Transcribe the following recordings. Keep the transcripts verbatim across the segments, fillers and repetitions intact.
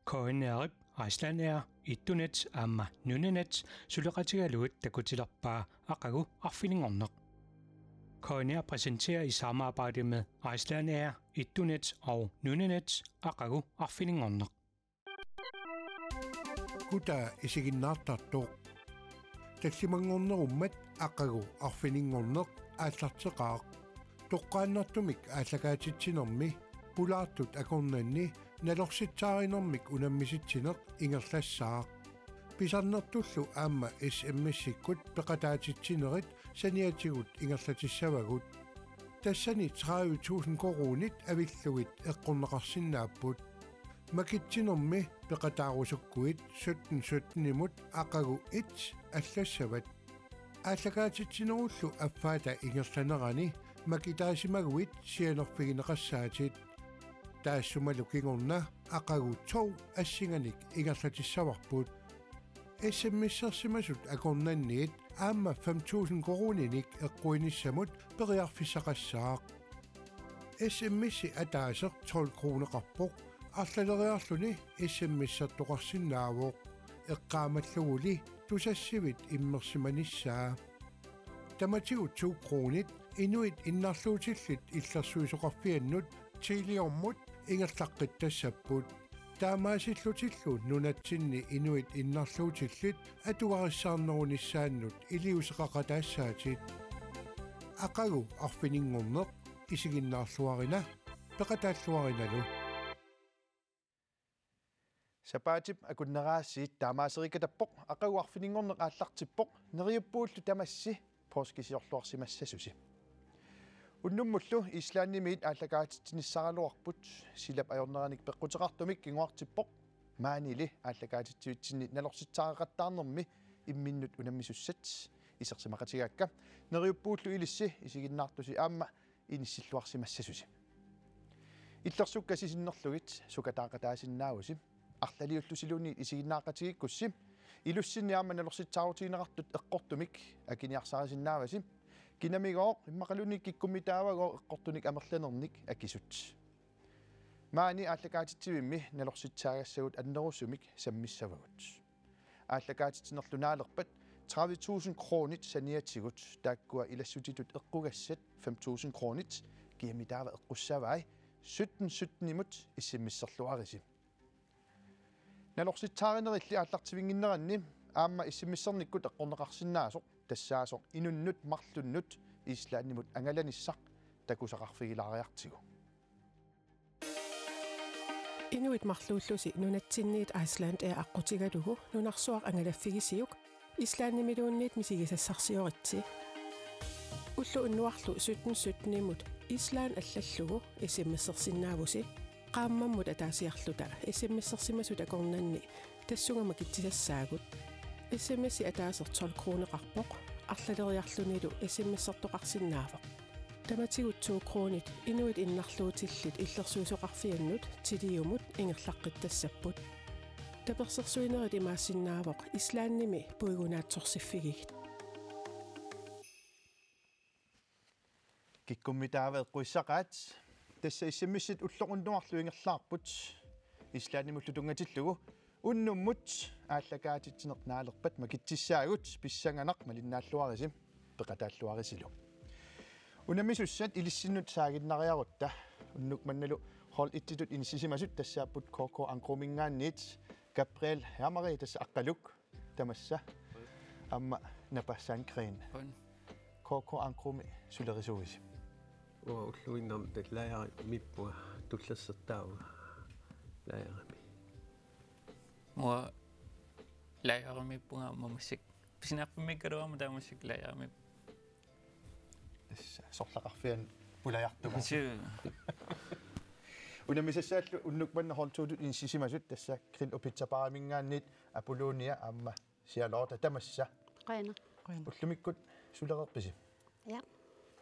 K N R-ip Icelandair ettunet aamma nunanet suleqatigalugit takutilerpaa aqagu arfininngorneq. K N R præsenterer i samarbejde med Icelandair ettunet og nunanet aqagu arfininngorneq. Kutaa isiginnaartartoq. Tallimanngornerummat aqagu arfininngorneq aallarteqaaq. Toqqaannartumik aallakaatitsinermi pulaartut akornanni nalorsitsaarinermik unammisitsineq ingerlassaaq. Pisarnertullu aamma S M S-ikkut peqataatitsinerit saniatigut ingerlatissavagut. Tassani tredive tusind koruunit avillugit eqqorneqarsinnaapput. Makitsinermi peqataarusukkuit sytten sytten-imut aqagu et allassavat. Aallakaatitsinerullu affaata ingerlanerani makitaasimaguit sianerfigineqassaatit. Taassumalu kingorna aqagu to assinganik ingerlatissavarput. S M S-ersimasut akornanniit aamma fem tusind koruuninik eqquinissamut periarfissaqassaaq. S M S-i ataaseq tolv kroneqarpoq, arlaleriarluni S M S-ertoqarsinnaavoq. Eqqaamalluguli tusassivit immersimanissaa. Tamatigut to kronit inuit innarluutillit illersuisoqarfiannut Teliamut ingerlaqqittassapput. Taamaasillutillu nunatsinni inuit innarluutillit atugarissaarnerunissaannut iliuuseqaqataassaatit. Aqagu arfininngorneq isiginnaarluarina, peqataalluarinalu. Sapaatip akunneraasiit taamaaserikatappoq, aqagu arfininngorneq aallartippoq, neriuppuullu tamassi poorskisiorluarsimassasusi. Unnummullu Islandimiit aallakaatitsinissaraluarput, silap ajorneranik peqquteqartumik kinguartippoq. Maanili aallakaatitsivitsinni nalorsitsaareqattaarnermi imminnut unammisussat isersimaqatigaakka. Neriuppuullu ilissi isiginnaartusi aamma inissilluarsimassasusi. Illersukkasit sinnerlugit sukataaqataasinnaavusi, arlaliullusiluunniit isiginnaaqatigiikkussi. Ilussinni aamma nalorsitsaarutigineqartut eqqortumik akiniarsarisinnaavasi. Kinamigooq immaqaluunniit kikkummitaavagooq eqqortunik amerlanernik akisut. Maani aallakaatitsivimmi nalorsitsaagassagut annerusumik sammissavagut. Aallakaatitsinerlu naalerpat tredive tusind kronit saniatigut, taakkua ilassutitut eqqugassat fem tusind kronit, kiammi taava eqqussavai sytten sytten-imut S M S-erluarisi. Nalorsitsaarinerilli aallartivinnginneranni aamma S M S-ernikkut eqqorneqarsinnaasoq, tassaasoq inunnut marlunnut Islandimut angalanissaq takusaqarfigilaariartigu. Inuit marluullusi nunatsinniit Icelandair aqqutigalugu nunarsuaq angalaffigisiuk, Islandimiluunniit misigisassarsioritsi. Ulloq unnuarlu sytten sytten-imut Island allallugu S M S-ersinnaavusi. Qaammammut ataasiarluta S M S-ersimasut akornanni tassunga makitsisassaagut. S M S-i ataaseq tolv kroneqarpoq, arlaleriarlunilu S M S-ertoqarsinnaavoq. Tamatigut to kronit inuit innarluutillit illersuisoqarfiannut Teliamut ingerlaqqittassapput. Tapersersuinerit imaassinnaavoq Islandimi puigunaatsorsiffigigit. Kikkummitaava eqquissaqaat. Tassa S M S-it ulloq unnuarlu ingerlaarput Islandimullu tunngatillugu. Unnummut aallakaatitsineq naalerpat makitsissaagut, pissanganaq malinnaalluarisi, peqataalluarisilu. Unammisussat ilissinnut saaginnariarutta. Unnuk mannalu hold et-itut inissisimasut tassaapput K K Ankrumminngaanniit Gabriel Hermeri, tassa Aqqaluk, tamassa, aamma Napa Sandgreen. Qujan. K K Ankrumi sulerisuuvisi? Uanga ulluinnarni lærerimiippunga, tullersortaavunga lærerimi. Uanga lærerimiippunga aamma massakkut. Pisiniarfimmiikkaluarama taava massakkut lærerimiippunga. Tassa sorlaqarfiani pulajartugaa. Suu. Unammisassaallu unnuk manna hold to-tut inissisimasut tassa Grill og Pizza Bariminngaanniit Apollonia aamma Charlotte, tamassa. Qujanaq. Qujanaq. Ullumikkut sulereerpisi? Ja.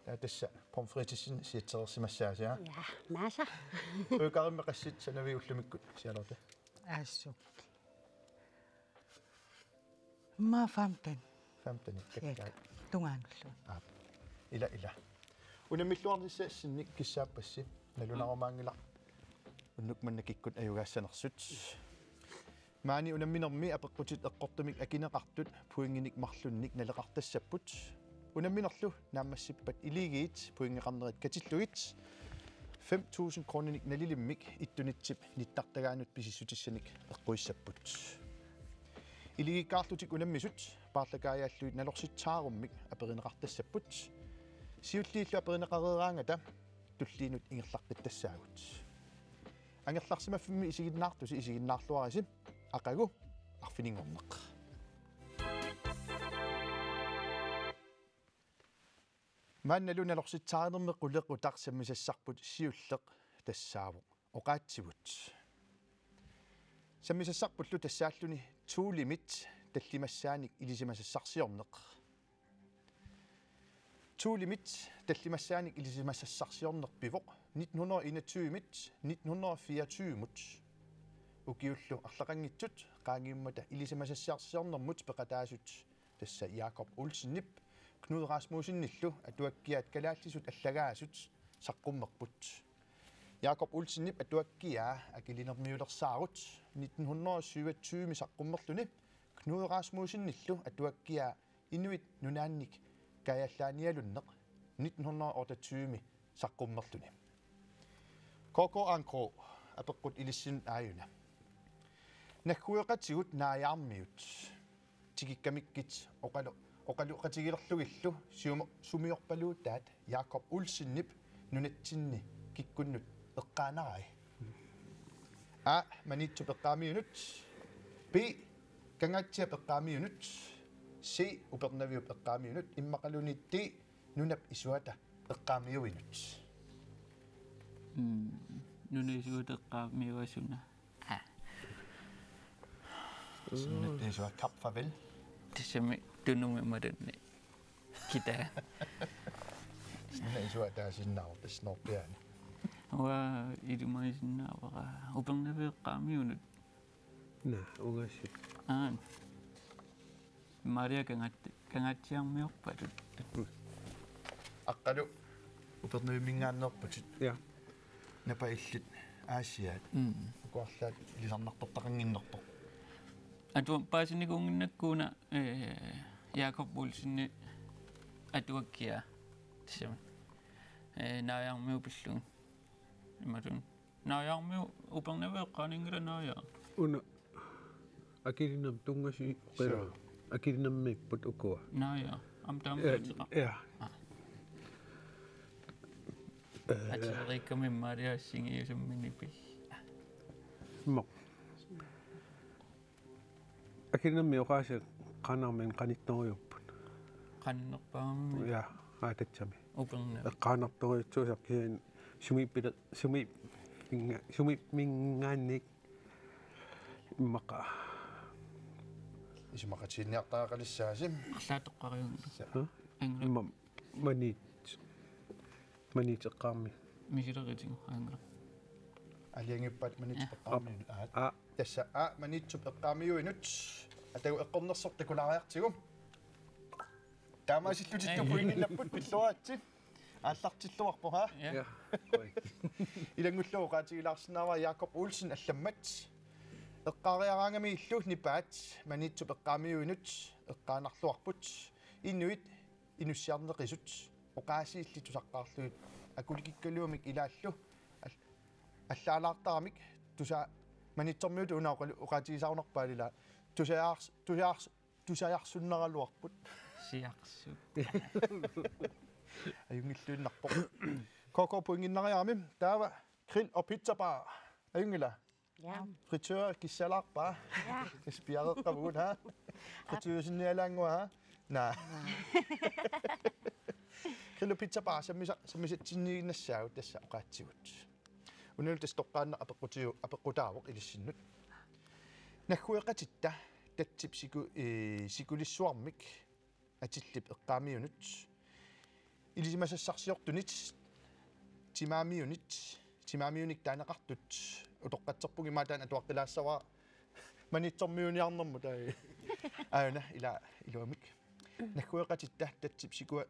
Ja, tassa pomfritisinik siatsereersimassaasi, ja? Ja, maassa. Økarimmi qassit sanaviit ullumikkut, Charlotte? Assut. Aamma femten. Femten. Ja, ikka. Tungaanullu. Aap. Ila, ila. Unammilluarnissassinnik kissaappassi. Nalunarumaanngilaq unnuk manna kikkut ajugaassanersut. Maani unamminermi apeqqutit eqqortumik akineqartut pointinik marlunnik naleqartassapput. Unamminerlu naammassippat iligiit pointeqarnerit katillugit fem tusind kroninik nalilimmik ittunitsip nittartagaanut pisissutissanik eqquissapput. Iligiikkaarlutik unammisut paarlakaajallugit nalorsitsaarummik aperineqartassapput. Siulliillu aperineqareeraangata tulliinut ingerlaqqittassaagut. Angerlarsimaffimmi isiginnaartusi isiginnaarluarisi, aqagu arfininngorneq. Maannalu nalorsitsaarinermi qulequtaq sammisassarput siulleq tassaavoq oqaatsivut. Sammisassarpullu tassaalluni Thulemit tallimassaanik ilisimasassarsiorneq. Thulemit tallimassaanik ilisimasassarsiorneq pivoq nitten hundrede og enogtyve-mit nitten hundrede og fireogtyve-mut. Ukiullu arlaqanngitsut qaangiummata ilisimasassarsiornermut peqataasut, tassa Jakob Olsenip Knud Rasmussenillu atuakkiaat kalaallisut allagaasut saqqummerput. Jakob Olsenip atuakkiaa Akilinermiulersaarut nitten hundrede og syvogtyve-mi saqqummerluni Knud Rasmussenillu atuakkiaa Inuit Nunaannik Kaajallaanialunneq nitten hundrede og otteogtyve-mi saqqummerluni. K K Ankro, apeqqut ilissinnut aajuna. Naggueqatigut naajaarmiut tikikkamikkit oqalu-, oqaloqatigilerlugillu siumo-, sumiorpaluutaat Jakob Olsenip nunatsinni kikkunnut eqqaanarai? A. Maniitsup eqqaamiunut. B. Kangaatsiap eqqaamiunut. C. Upernaviup eqqaamiunut. Immaqaluunniit D. Nunap isuata eqqaamiuinut. Mm, nunap isuata eqqaamiua suna? Aa. Sinna isua Kap Farvel. Tassami tunumi matunni. Kita. Sinna isua taasinnaavoq tassa Noorpiaani. Uanga ilimagisinnaavara Upernaviup eqqaamiunut. Naa, ungassi. Aa. Maria Kangat-, Kangaatsiarmiorpaluk. Aqqalu Upernavimminngaanneerputit. Ja. Napa illit Aasiaat. Mm. Uku arlaat ilisarnartortaqannginnerpoq. Atua paasinikuunnginnakku una, eh, Jakob Olsenip atuakkiaa. Tassami. Eh, naajaarmiut pillugit. Imatut. Naajaarmiut Upernaviup eqqaaninngilara Naajaa. Una Akilinermik tunngasuuvoq. Suu. Akilinermiipput ukua. Naajaa. Aamma taama. Eh, ateqarpoq. Ja. Aa. Eh. Ateqariikkami Maria assigiiusamminipis. Mo. Akilinermi oqaasii Qaanaarmiut qanittorujuupput. Qannerpaammi. Ja, aa tassami. Upernaviup. Qaanartorujussuusarput kisianni sumiippila-, sumiippinnga-, sumiippinngaanniit immaqa. Isumaqatiginniartariaqalissaasi. Arlaatoqqariunga. Sa-, ha? Angla. Imma Maniitsup. Maniitsup eqqaami. Misileritigu angla. Aalajangiuppat Maniitsup. Ja. Eqqaamiunut aat. Aa. Tassa A. Maniitsup eqqaamiuinut. Atagu eqqornersoq takulaariartigu. Taamaasillutittu. Ei. Pointinnapput pilluaritsi. Aallartilluarpoq, haa? Ja. Ja. Oi. Ilanngullugu oqaatigilaarsinnaavara Jakob Olsen allammat. Eqqaariaraangamigillu nipaat Maniitsup eqqaamiuinut eqqaanarluarput. Inuit inussiarneqisut oqaasiilli tusaqqaarlugit akulikikkaluamik ilaallu al-, allaalaartaramik tusa-, Maniitsormiutut una oqalu-, oqaatigisarunarpaat ila tusajaars-, tujajaars-, tusajarsunnaraluarput. Siarsut. Ajunngilluinnarpoq. K K pointinnariarami taava Grill og Pizza Bar. Ajunngila? Ja. Fritør kissalaarpaa. Ja. Spiareqqavugut, ha? Fritørsinnialaannguaq, ha? Naa. Naa. Grill og Pizza Bar sammisa-, sammisatsinniinnassaagut tassa oqaatsigut. Unalu tassa toqqaannaq apeqqutiu-, apeqqutaavoq ilissinnut. Naggueqatitta tatsip siku-, ee, sikulissuarmik atillip eqqaamiunut. Ilisimasassarsiortunit timaamiunit, timaamiunik taaneqartut utoqqatserpunga, imaattoq taanna atuaqqilaassavara Maniitsormiuniarnermut taava. Aana ila iluamik. Naggueqatitta tatsip sikua-,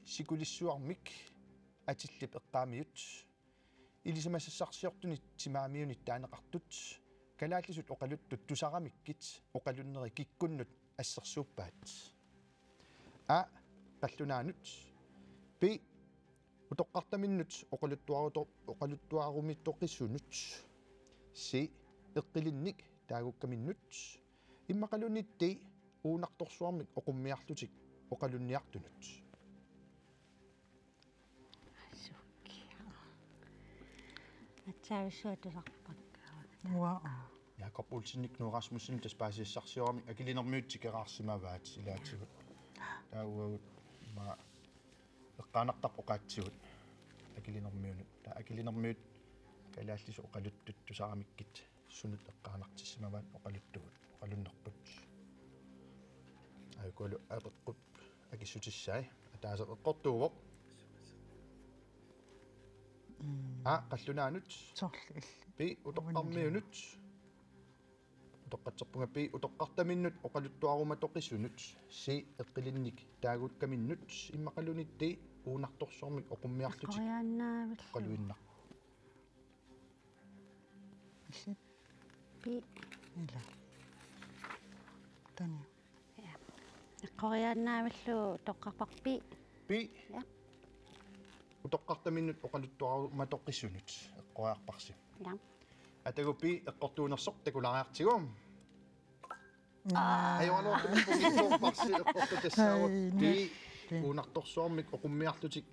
sikulissuarmik atillip eqqaamiut. Ilisimasassarsiortunit timaamiunit taaneqartut Kalaallisut oqaluttut tusaramikkit oqalunneri kikkunnut assersuuppaat? A. Qallunaanut. B. Utoqqartaminnut oqaluttuaruto-, oqaluttuarumatoqisunut. C. Eqqilinnik taagukkaminnut. Immaqaluunniit D. Uunartorsuarmik oqummiarlutik oqalunniartunut. Sukkia. Atsaavissuaq tusarpakka. Uaa. Jakob Olsenik Knud Rasmussenip tassa paasisassarsioramik Akilinermiut tikeraarsimavaat ilaatigut. Taava uagut ima eqqaanartarpoq oqaatsigut Akilinermiunut. Taava Akilinermiut kalaallisut oqaluttut tusaramikkit sunut eqqaanartissimavaat oqaluttugut, oqalunnerput? Aajukulu apeqqut akissutissai. Ataaseq eqqortuuvoq. Mm. A. Qallunaanut. Sorli illit. B. Utoqqarmiunut. Utoqqatserpunga. B. Utoqqartaminnut oqaluttuarumatoqisunut. C. Eqqilinnik taagukkaminnut. Immaqaluunniit D. Uunartorsuarmik oqummiarlutik. Eqqoriaannaavillugu. Oqaluinnaq. Illit. B. Ila. Tanja. Ja. Eqqoriaannaavillugu utoqqarparput B. B. Ja. Utoqqartaminnut oqaluttuarumatoqisunut eqqoriarparsi. Ja. Atagu B eqqortuunersoq takulaariartigu. Aa. Ajoraluartumik eqqortuunersoq eqqortuutassaavoq. Ai, B. Nalli. Uunartorsuarmik oqummiarlutik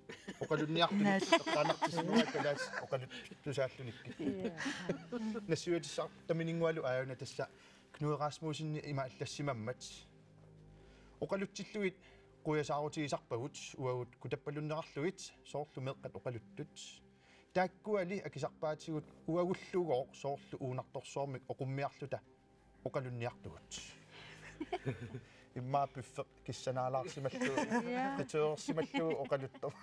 oqalunniartunut. Nalli. Eqqaanartissimavaat kalaallisut oqaluttusaallunikkit. Ja. Nassuiatissartamininngualu aajuna tassa Knud Rasmussenip ima allassimammat. Oqalutsillugit quiasaarutigisarpagut uagut kutappalunnerarlugit soorlu meeqqat oqaluttut. Taakkuali akisarpaatigut uagullugooq soorlu uunartorsuarmik oqummiarluta oqalunniartugut. Immaqa piffeq kissanaalaarsimallugu, ja, qiteersimallugu oqaluttoq.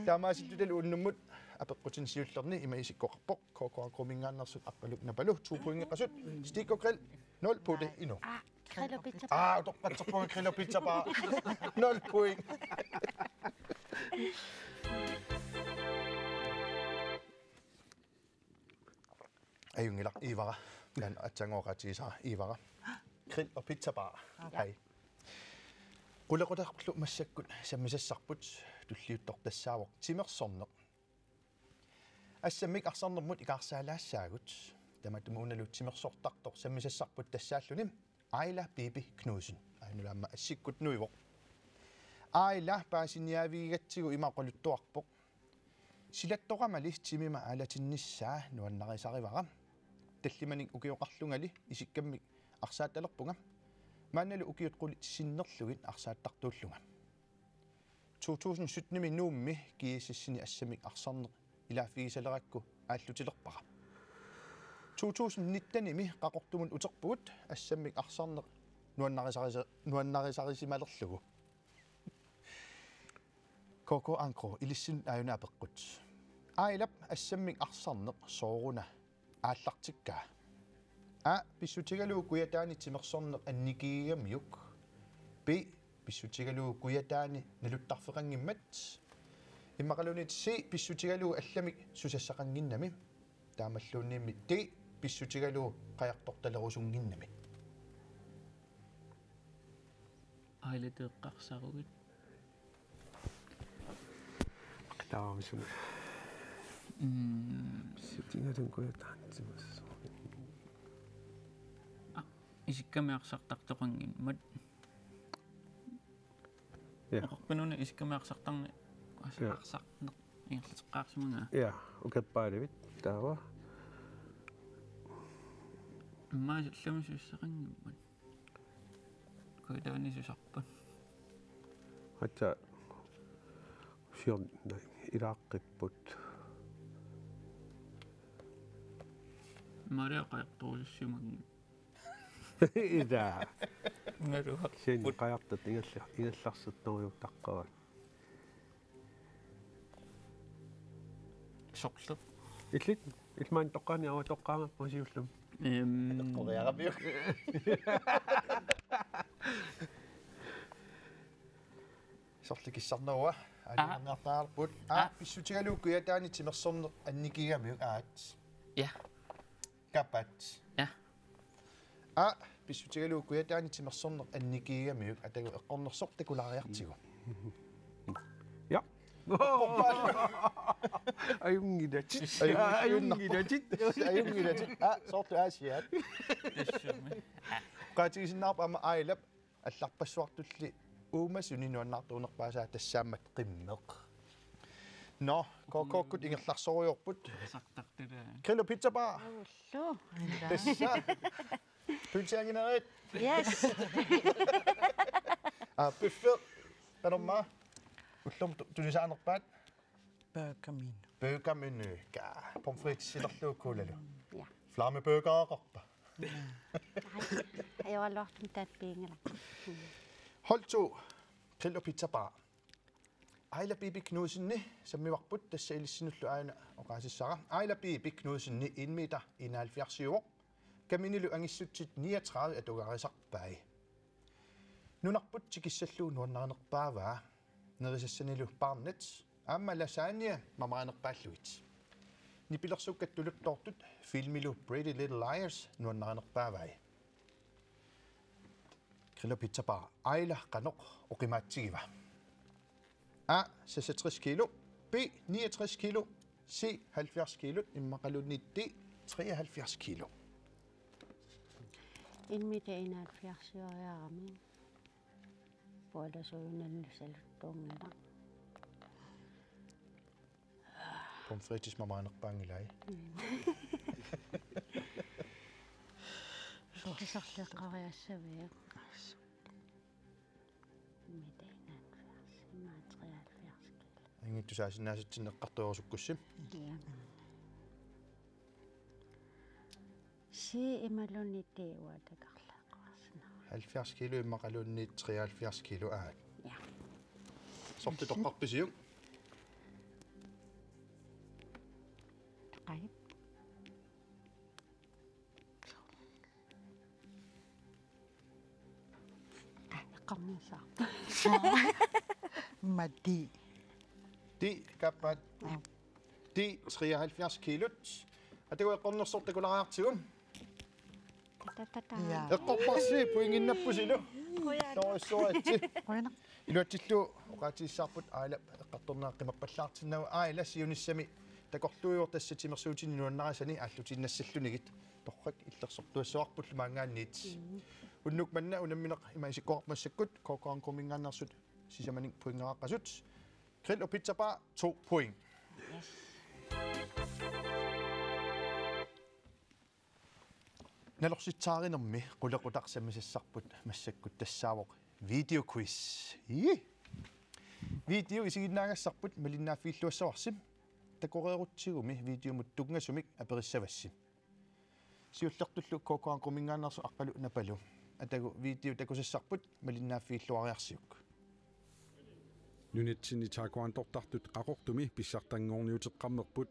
Taamaasillutalu unnummut apeqqutini siullerni ima isikkoqarpoq. K K Agro-minngaanneersut Aqqaluk Napalu to pointeqasut, Stik og Grill nul pointi. Aa, Grillo Pizza Bar. Aa, utoqqatserpunga, Grillo Pizza Bar nul point. Ajunngilaq, Iivara. Taanna aatsaannguaq oqaatigisara, Iivara. Grillo Pizza Bar. Ja. Hej. Qulequtarlu massakkut sammisassarput, tulliuttoq tassaavoq timersorneq. Assammik arsarnermut ikaarsaalaassaagut. Tamatumuunalu timersortartoq sammisassarput tassaalluni Aila Bibi Knudsen. Ainulaamma assikkut nuivoq. Aila paasiniaavigigatsigu ima oqaluttuarpoq: Silattoqamali timima aalatinnissaa nuannarisarivara. Tallimanik ukioqarlungali isikkammik arsaattalerpunga. Maannalu ukiut qulit sinnerlugit arsaattartuullunga. To tusind syttenimi Nuummi G S S-ini assammik arsarneq ilaaffigisalerakku aallutilerpara. To tusind nittenimi Qaqortumut uterpugut assammik arsarneq nuannarisarisa-, nuannarisarisimalerlugu. K K Agro ilissinnut aajuna apeqqut: Ailap assammik arsarneq sooruna aallartikkaa? A. Pissutigalugu Kujataani timersorneq annikigigamiuk. B. Pissutigalugu Kujataani naluttarfeqanngimmat. Immaqaluunniit C. Pissutigalugu allamik susassaqannginnami. Taamalluunniimmi D. Pissutigalugu qajartortalerusunnginnami. Ailap eqqarsarigit. Qitaaramisunga. Mm. Pissutigalugu Kujataani timersorneq. Aa, isikkamik arsartartoqanngimmat. Ja. Oqarpit una isikkamik arsartarneq, ars-, ja, arsarneq ingerlateqqaarsimagaa. Ja, ukiorpaaluit taava. Immaqa allamik susassaqanngimmat. Kujataani susarpat. Aatsaat siorna ilaaqqippoq. Maria qajartorusussimanngilaq. Ila. Naluarput. Sen qajartat ingerla-, ingerlarsittorujuuttaqqavat. Sorleq. Illit, illit maani toqqaani aamma toqqaangappat siullermik. Ehm. Qoriaramiuk. Sorleq kissarnerua. Aa. Aaliarniartaarput. Aa, aa, pissutigalugu Kujataani timersorneq annikigigamiuk, aat. Ja. Kapat. Ja. A, pissutigalugu kujataani timersorneq annikigamiuk, atagu eqqornersoq takulaariartigu. Ja. Ajunngilatit. Ajunngilatit. Ajunngilatit. A, soorlu aasiaat. Oqaatigisinnaarpara aamma Ailap allarpassuartulli uumasuni nuannaartuunerpaasaa tassaammat qimmeq. Nå, K K-kkut ingerlarsorujoorput. Sartartila. Grillo Pizza Bar. Ullu. Tassa. Pølsiaginerit. Yes. A, bøffer. Qanormaa. Ullormut tu-, tunisaanerpaat. Burgermenu. Burgermenu. Ka. Pomfritsilerluukkuulalu. Ja. Flammeburgeraqarpa. Ajoraluartumik taanna piinngilaq. Hold to. Grillo Pizza Bar. Aila Bibi Knudsenip sammivarput, tassa ilissinnullu aana oqaasissara. Aila Bibi Knudsenip en meter enoghalvfjerdsiuvoq. Kaminilu angissutsit niogtredive atugarisarpai. Nunarput tikissallugu nuannarinerpaavaa. Nerisassanilu barnet aamma lasagne mamarinerpaallugit. Nipilersukkat tuluttoortut filmilu Pretty Little Liars nuannarinerpaavai. Grillo Pizza Bar. Aila qanoq oqimaatsigiva? A, seksogtres kilo. B, niogtres kilo. C, halvfjerds kilo. Immaqaluunniit D, treoghalvfjerds kilo. En meter enoghalvfjerds-iuarami. Pualasuunallu saluttuunngilaq. Pomfritis mamarinerpaanngilai. Sorleqqariassaviuk? En meter enoghalvfjerds, imaattoq treoghalvfjerds kilo. Angittusaasinnaasatsinnut eqqartorusukkussi. Ja. C imaluunniit D uanga takorloorsinnaavara. Halvfjerds kilo immaqaluunniit treoghalvfjerds kilo aat. Ja. Sorleq toqqarpisiuk? Qai. Eqqarniassaaq. Matti. D, kappat. D, treoghalvfjerds kilot. Atagu eqqornersoq takulaariartigu. Tatatata. Ja. Eqqorparsi, pointinnappusilu. Torussuatsi. Qujanaq. Iluatsillugu oqaatigissavarput Ailap eqqartornera qimappallaartinnagu. Aila siunissami takorluuivoq, tassa timersuutini nuannarisani aallutiinnassallugit. Torrak illersortuassavarpullu maanngaanniit. Unnuk manna unammineq ima isikkoqarpoq massakkut, K K R K-minngaanneersut sisamanik pointeqaqqasut. Grill og Pizza Bar, to point. Nalorsitsaarinermi qulequtaq sammisassarput massakkut tassaavoq videoquiz. Ii. Video isiginnaagassarput malinnaaffigilluassavarsi. Takoreerutsigumi videomut tunngasumik aperissavassi. Siullertullu K K R K-minngaanneersoq Aqqalu Napalu. Atagu video takusassarput malinnaaffigilluariarsiuk. Nunatsinni taekwondortartut Qaqortumi pissartanngorniuteqqammerput.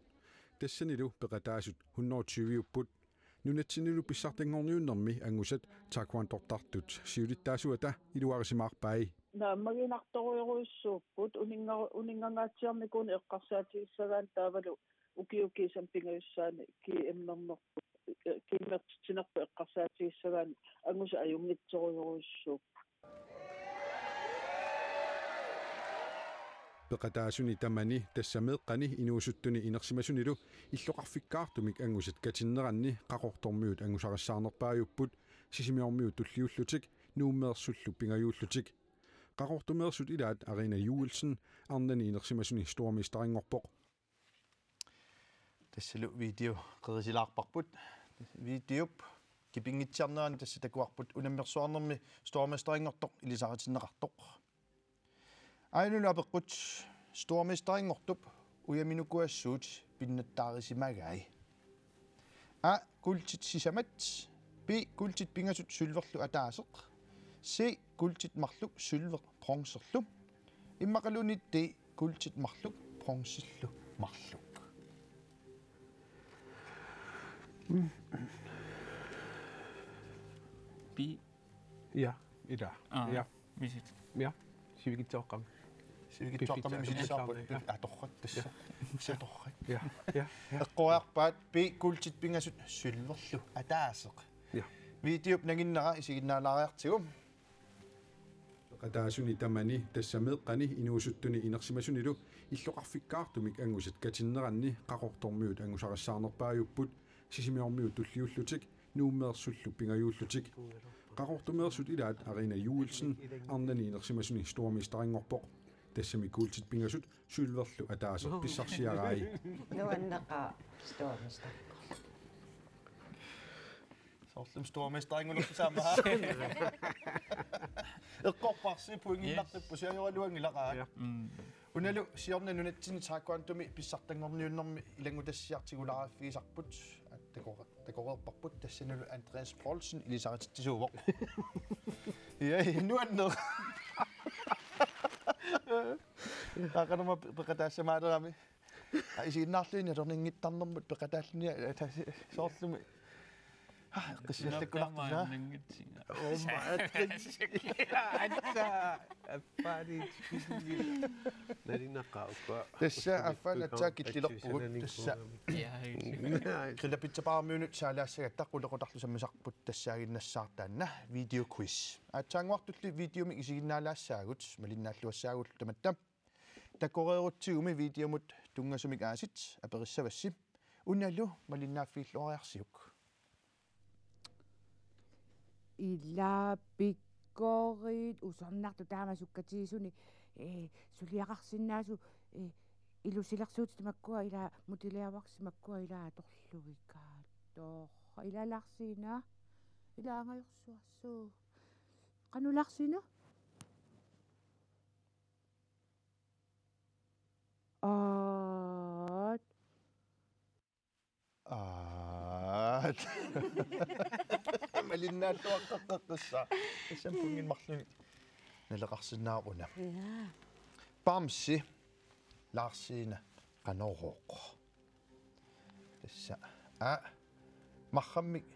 Tassanilu peqataasut hundrede og tyve-upput. Nunatsinnilu pissartanngorniunnermi angusat taekwondortartut siulittaasuata iluarisimaarpai. Naammaginartorujorujussuupput, uninga-, uninngangaatsiarnikuuneq eqqarsaatigissagaanni taavalu ukiut kiisami pingajussaanni G M-ernerput, eh, G M-ertitsinerput eqqarsaatigissagaanni angusat ajunngitsorujorujussuupput. Peqataasuni tamani, tassa meeqqani inuusuttuni inersimasunilu illoqarfikkaartumik angusat katinneranni Qaqortormiut angusarissaarnerpaajupput, Sisimiormiut tulliullutik, Nuummeersullu pingajuullutik. Qaqortumeersut ilaat Arina Joelsen arnani inersimasuni stormesterinngorpoq. Tassalu video qerisilaarparput. Videop kipinngitsiarnerani tassa takuarput unammersuarnermi stormesterinngortoq ilisaritinneqartoq. Ainulu apeqqut: Stormesterinngortup ujaminukuassuut pinnattaarisimagai? A, kuultit sisamat. B, kuultit pingasut sølverlu ataaseq. C, kuultit marluk sølveq bronzerlu. Immaqaluunniit D, kuultit marluk bronzerlu marluk. Pi. Ja, ila. Aa, Ja, misit. ja. Sivikitsoqqam. Sivikitsoqqami Piffitsa-, misilissaapput. piffitsa-, ja. Atorrat tassa. Satorrak. Ja, ja, ja. Eqqoriarpaat P kuultit pingasut sølverlu ataaseq. Ja. Videop nanginnera isiginnaalaariartigu. Peqataasuni tamani tassa meeqqani inuusuttuni inersimasunilu illoqarfikkaartumik angusat katinneranni Qaqortormiut angusarissaarnerpaajupput, Sisimiormiut tulliullutik, Nuummeersullu pingajuullutik. Qaqortumeersut ilaat Arina Joelsen arnani inersimasuni stormesterinngorpoq. Tassami kuultit pingasut sølverlu ataaseq pissarsiarai. Nuanneqaaq stormester. Soorlumi stormesterinngorlugu saama. Eqqorparsi pointinnartippusi, ajoraluanngilaq. Ja. Mm. Unalu siorna nunatsinni taekwondomi pissartanngorniunnermi ilanngutassiartigulaariffigisarput, at-, takore-, takoreerparput, tassanilu Andreas Poulsen ilisarititsisuuvoq. Ja, nuanneq. Taakkanama pe-, peqataassamaaleramik. Aa, isiginnaarluinnaq atorninngittarnermut peqataalluni, aa, tassa soorlumi. Aa, eqqissiallakkunaartut, aa. Nuannersinnaapput. Aatsaat, appaani. Nalinaqaaq uku. Tassa affaan aatsaat killilerpugut, tassa. Ja. Grillapizzabaarimiunut saalaassagatta qulequtarlu sammisarput tassaaginnassaaq taanna videoquiz. Aatsaannguartulli videomik isiginnaalaassaagut, malinnaalluassaagullu tamatta. Takoreerutsigumi videomut tunngasumik aasit aperissavassi. Unalu malinnaaffigilluariarsiuk. Ila pikkorit usornartut taama sukkatigisuni, eh, suliaqarsinnaasoq, eh, ilusilersuutit makkua ila mutiliavarsi makkua ila atorlugikaattoq. Ila Lars Siina. Ila angajorsuarsuuvoq. Qanoq Lars Siina? Aat. Aat. Malinnaalluaqqaqqaqqissaaq. Tassami pointit marluk naleqarsinnaavoq una. Ja. Bamsi, Lars Siina, qanorooq? Tassa. A. Marrammik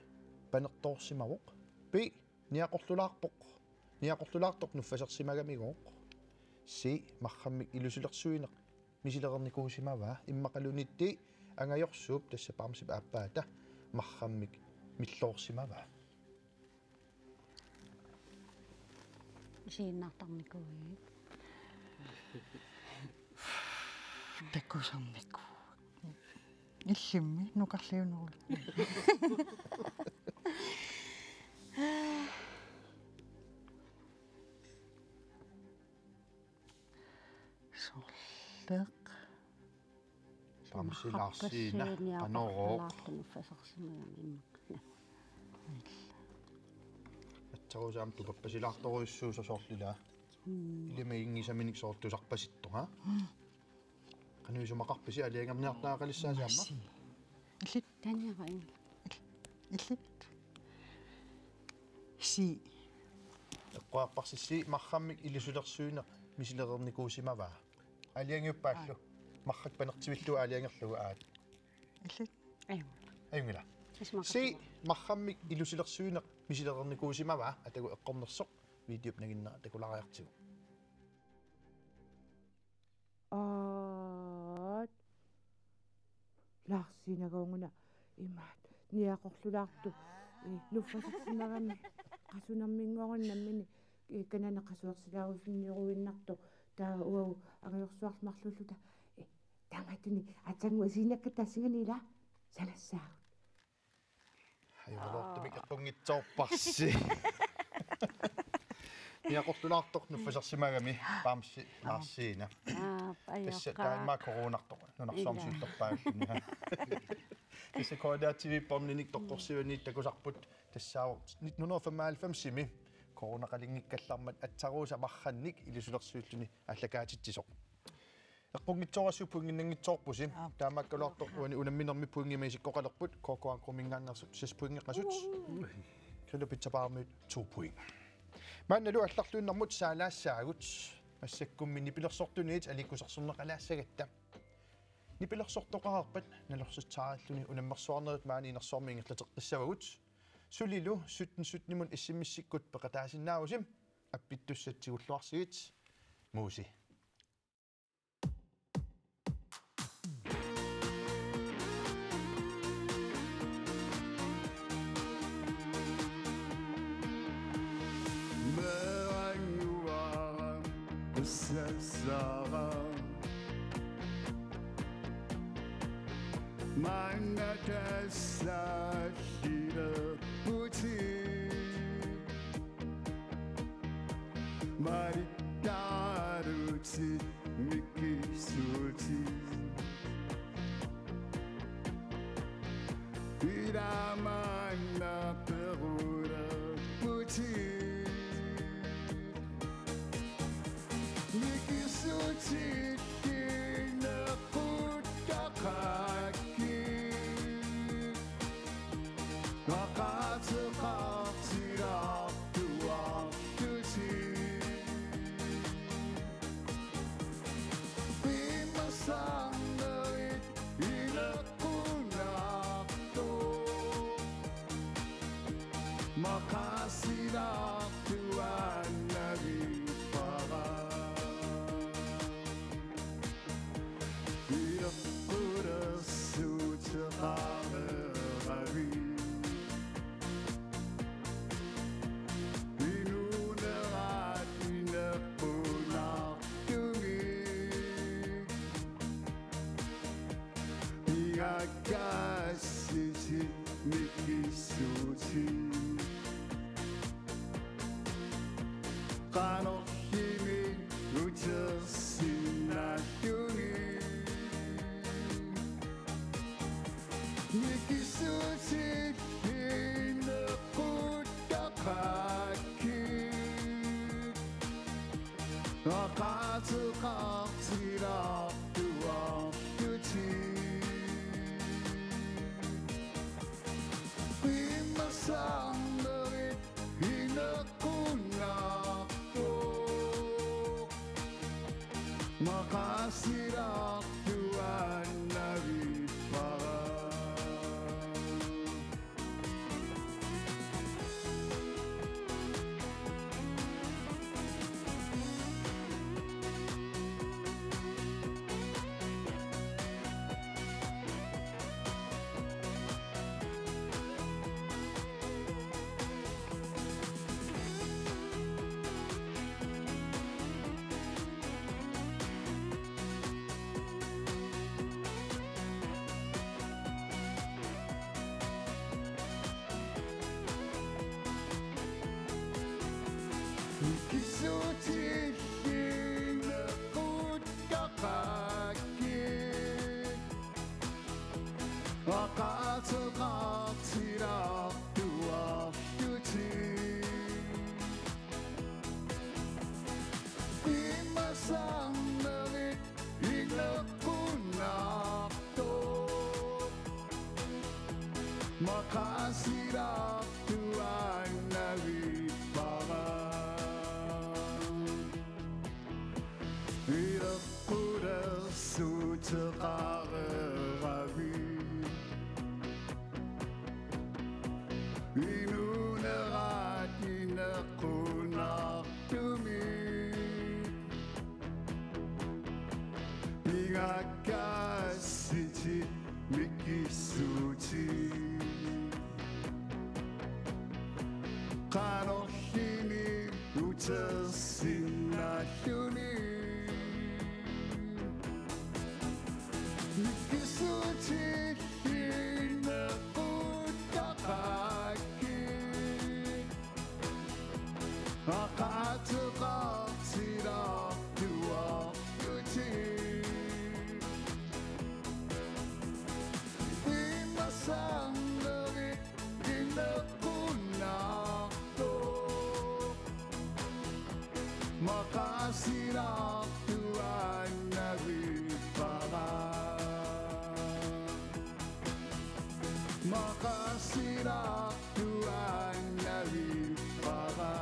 panertoorsimavoq. B. Niaqorlulaarpoq. Niaqorlulaartoq nuffasersimagamigooq. C. Marrammik ilusilersuineq misilereernikuusimavaa. Immaqaluunniit D. Angajorsuup, tassa Bamsip aappaata, marrammik milloorsimavaa. Isiginnaartarnikuuit. Takusarnikuuakka. Illimmi nukarliunerullugu. Sorleq. Bamsi, Lars Siina, qanorooq? Aatsaat aamma tupappasilaartorujussuusoq soorlulaa. Mm. Ilimaginngisaminik soorlu tusarpasittoq, aa? Qanoq isumaqarpisi aalajangerniartariaqalissaasi aamma? Illit. Taniara Ingela. Illit. C. Eqqoriarparsi C, marrammik ilusilersuineq misilereernikuusimavaa. Aalajangiuppaallu. Aa. Marrak panertivillugu aalajangerlugu aat. Illit. Ajunngilaq. Ajunngilaq. Isumaqarpunga. C, marrammik ilusilersuineq misilereernikuusimavaa, atagu eqqornersoq videop nanginnera takulaariartigu. Aat. Lars Siina, una imaat niaqorlulaartoq, eh, nuffasersimagami qasunerminngooq nammineq, eh, kanani qasuersilaarusunneruinnartoq, taava uagut angajorsuarlu marluulluta, eh, taamaattunik aatsaannguaq isiginnaakkatta tassanngaanniit ila sanassaagut. Ajoraluartumik eqqunngitsoorparsi. Niaqorlulaartoq nuffasersimagami, Bamsi, Lars Siina. Aa, tassa ajorkaa. Taanna coronartoq nunarsuarmi, ila, siullerpaalluni. Tassa K N R T V Børninik toqqorsivaniit takusarput tassaavoq nitten hundrede og femoghalvfems-imi coronaqalinngikkallarmat atsaruusa marrannik ilusilersuilluni aallakaatitsisoq. Eqqunngitsoorassiuk pointinnanngitsoorpusi. Aap. Taamaakkaluartoq uani unamminermi pointimut isikkoqalerput, K K Ankominngaanneersut seks pointeqasut. Grillo Pizza Barmiut to point. Maannalu allarluinnarmut saalaassaagut. Massakkummi nipilersortuniit aliikkusersorneqalaassagatta. Nipilersortoqareerpat nalorsitsaarilluni unammersuarnerit maani inersuarmi ingerlateqqissavagut. Sulilu sytten sytten-imut S M S-ikkut peqataasinnaavusi. Appittussat tigulluarsigit. Muusi. Sassara. Maanna tassa lerputit. Malittaarutit mikisuutit. Ila maanna perulerputit. Mikisuutit ineqquttaqaakkit. Maqaateqartilaartuartutit. Qiimmassarnerit ineqqunaartoq. Maqaasilaartuaannavippara. Ileqqulersuuteqareeravit. Inuuneraat ineqqunaartumik. Pingakkaassitit mikisuutit. Qanorlimi utersinnaallutit. Mikisuutit ineqquttaqaakkit. Maqaateqartilaartuartutit. Qiimmassarnerit ineqqunaartoq. Maqaasilaartuaannavippara. Mikisuutit ineqquttaqaakkit. Maqaateqartilaartuartutit. Qiimmassarnerit ineqqunaartoq. Maqaasilaartuaannavippara. Ileqqulersuuteqareeravit. Inuuneraat ineqqunaartumik. Pingakkaassitit mikisuutit. Qanorlimi utersinnaallutit. Mikisuutit ineqquttaqaakkit. Maqaateqartilaartuartutit. Qiimmassarnerit ineqqunaartoq. Maqaasilaartuaannavippara. Maqaasilaartuaannavippara.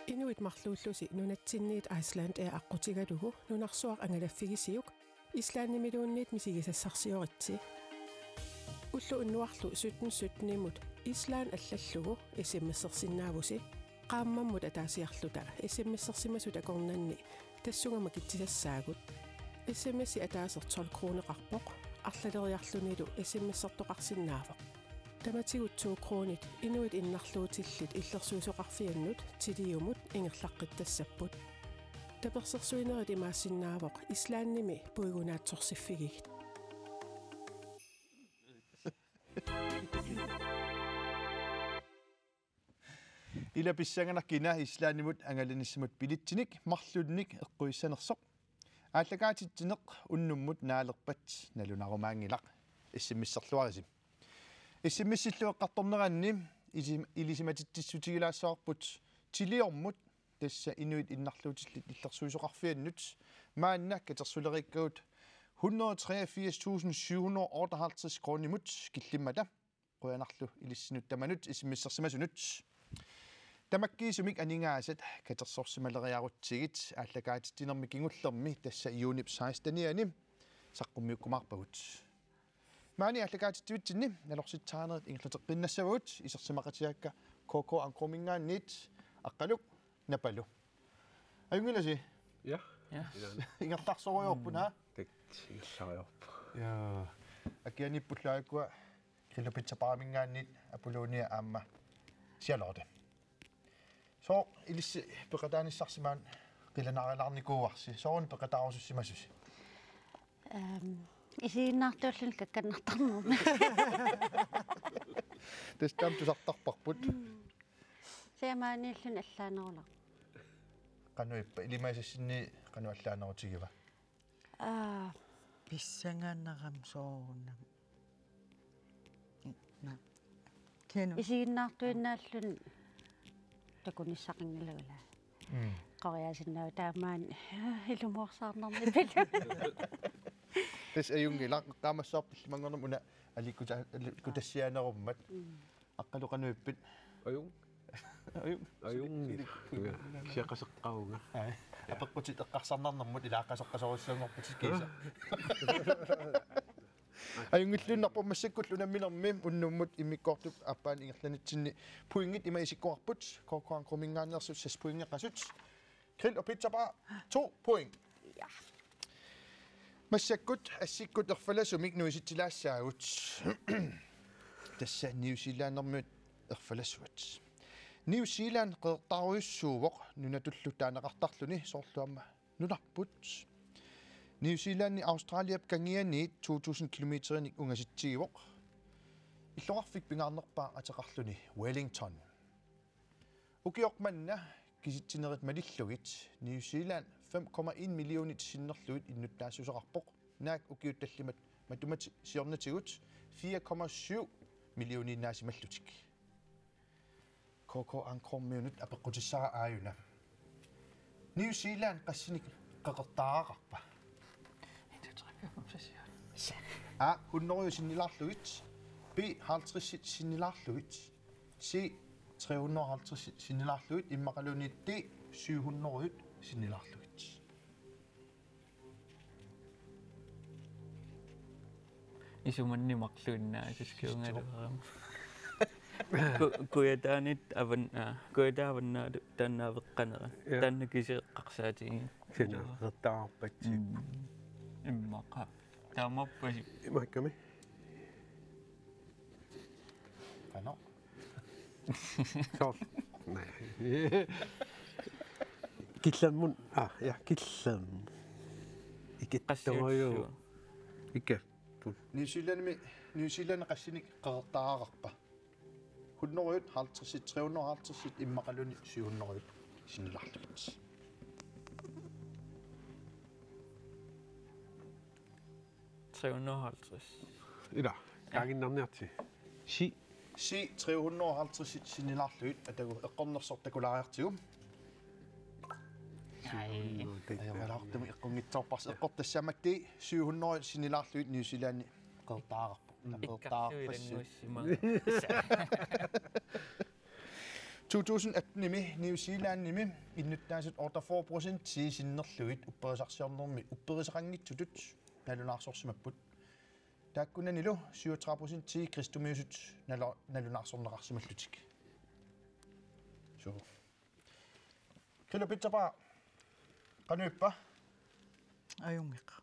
Inuit marluullusi nunatsinniit Icelandair aqqutigalugu nunarsuaq angalaffigisiuk, Islandimiluunniit misigisassarsioritsi. Ulloq unnuarlu sytten sytten-imut Island allallugu S M S-ersinnaavusi. Qaammammut ataasiarluta S M S-ersimasut akornanni tassunga makitsisassaagut. S M S-i ataaseq tolv kroneqarpoq, arlaleriarlunilu S M S-ertoqarsinnaavoq. Tamatigut to kronit inuit innarluutillit illersuisoqarfiannut Tiliumut ingerlaqqittassapput. Tapersersuinerit imaassinnaavoq Islandimi puigunaatsorsiffigigit. Ila pissanganaq kina Islandimut angalanissamut bilitsinik marlunnik eqquissanersoq. Aallakaatitsineq unnummut naalerpat nalunarumaanngilaq, S M S-erluarisi. S M S-illu eqqartorneranni isi-, ilisimatitsissutigilaassavavut Tiliormut, tassa inuit innarluutillit illersuisoqarfiannut, maanna katersulereerikkagut hundrede treogfirs tusind syv hundrede otteoghalvtreds kronimut killimmata. Qujanarlu ilissinnut tamanut S M S-ersimasunut. Tamakkiisumik aningaasat katersorsimaleriarutsigit aallakaatitsinermi kingullermi, tassa juunip sekstenianni, saqqummiukkumaarpagut. Maani aallakaatitsivitsinni nalorsitsisarnerit ingerlateqqiinnassavagut, isersimaqatigaakka K K Anchorminngaanniit. Aqqaluk, Napalu. Ajunngilasi? Ja. Ja. Ingerlaarsorujoorput, aa? Tek, ingerlaarujorpoq. Ja. Akianiippullaakkua Grillo Pizza Bariminngaanniit Apollonia aamma Charlotte. Sooq ilissi peqataanissarsi maani qilanaarilaarnikuuarsi? Sooruna peqataarusussimasusi? Ehm, isiginnaartuulluni kakkannartarnermi. Tassa taama tusartarparput. Mm. Siamaaniilluni allaanerulaq. Qanoq ippa, ilimagisassinni qanoq allaanerutigiva? Aa. Pissanganarami soorunami. Na. Kino. Isiginnaartuinnaalluni takunissaqanngilaq ilaa. Mm. Qoriaasinnaavoq taamaani ilumoorsaarnarnipilu. Tassa ajunngilaq, eqqaamassavarput illimanngornermi una aliikkuta-, aliikkutassiaanerummat. Mm. Aqqaluk, qanoq ippit? Ajung. Ajung. Ajung. Siaqaseqqaavunga. Ai. Apeqqutit eqqarsarnarnermut ilaaqqaseqqasorujussuanngorputit kiisa. Ajunngilluinnarpoq. Massakkullu unamminermi unnummut immikkoortup aappaani ingerlanitsinni pointit ima isikkoqarput, K K Anchorminngaanneersut seks pointeqasut. Grill og Pizza Bar, to point. Ja. Massakkut assikkut erfalasumik nuisitsilaassaagut. Tassa New Zealandermiut erfalasuat. New Zealand qeqertarujussuuvoq nunatullu taaneqartarluni, soorlu aamma nunarput. New Zealandi Australiap kangianiit to tusind kilometerinik ungasitsigivoq. Illoqarfik pingaarnerpaaq ateqarluni Wellington. Ukioq manna kisitsinerit malillugit New Zealand fem komma en millionit sinnerlugit innuttaassuseqarpoq. Naak ukiut tallimat matumati siornatigut fire komma syv millioniinnaasimallutik. K K Anchormiunut apeqqutissara aajuna. New Zealand qassinik qeqertaaraqarpa? A, hundrede sinnilaarlugit. B, halvtreds sinnilaarlugit. C, tre hundrede og halvtreds sinnilaarlugit. Immaqaluunniit D, syv hundrede sinnilaarlugit. Isumanni marluinnaasuskiugaluarama. Ku-, Kujataaniit avan-, aa, Kujataa avannaalu taanna aveqqanera. Ja. Taanna kisi eqqarsaatigiga. Sina, qeqertaarpatsipput. Mm. Immaqa. Taamaappoq. Imaakkami. Qanoq? Soorlu. Killerngun, ah, ja, killerngun. Ikittoruju. Qassiussua. Ikkapput. New Zealandimi, New Zealand qassinik qeqertaaraqarpa? Hundrede, halvtreds, tre hundrede og halvtreds, immaqaluunniit syv hundrede sinnilaarlugit. Tre hundrede og halvtreds. Ila, ja, qaangiinnarniartigu. C. C, tre hundrede og halvtreds sinnilaarlugit, atagu eqqornersoq takulaariartigu. Ai. Ajoralaartumik eqqunngitsoorparsi, eqqortassaammat D, syv hundrede sinnilaarlugit New Zealandi qeqertaararpoq. Qeqertaarpassuit. Ikkarsuilannuussima. To tusind atten-imi New Zealandimi innuttaasut otteogfyrre procent sinnerlugit upperisarsiornermi upperisaqanngitsutut nalunaarsorsimapput. Taakkunanilu syvogtredive procent kristumiusut nalu-, nalunaarsorneqarsimallutik. Suu. Grillo Pizza Bar. Qanoq ippa? Ajunngeqaaq.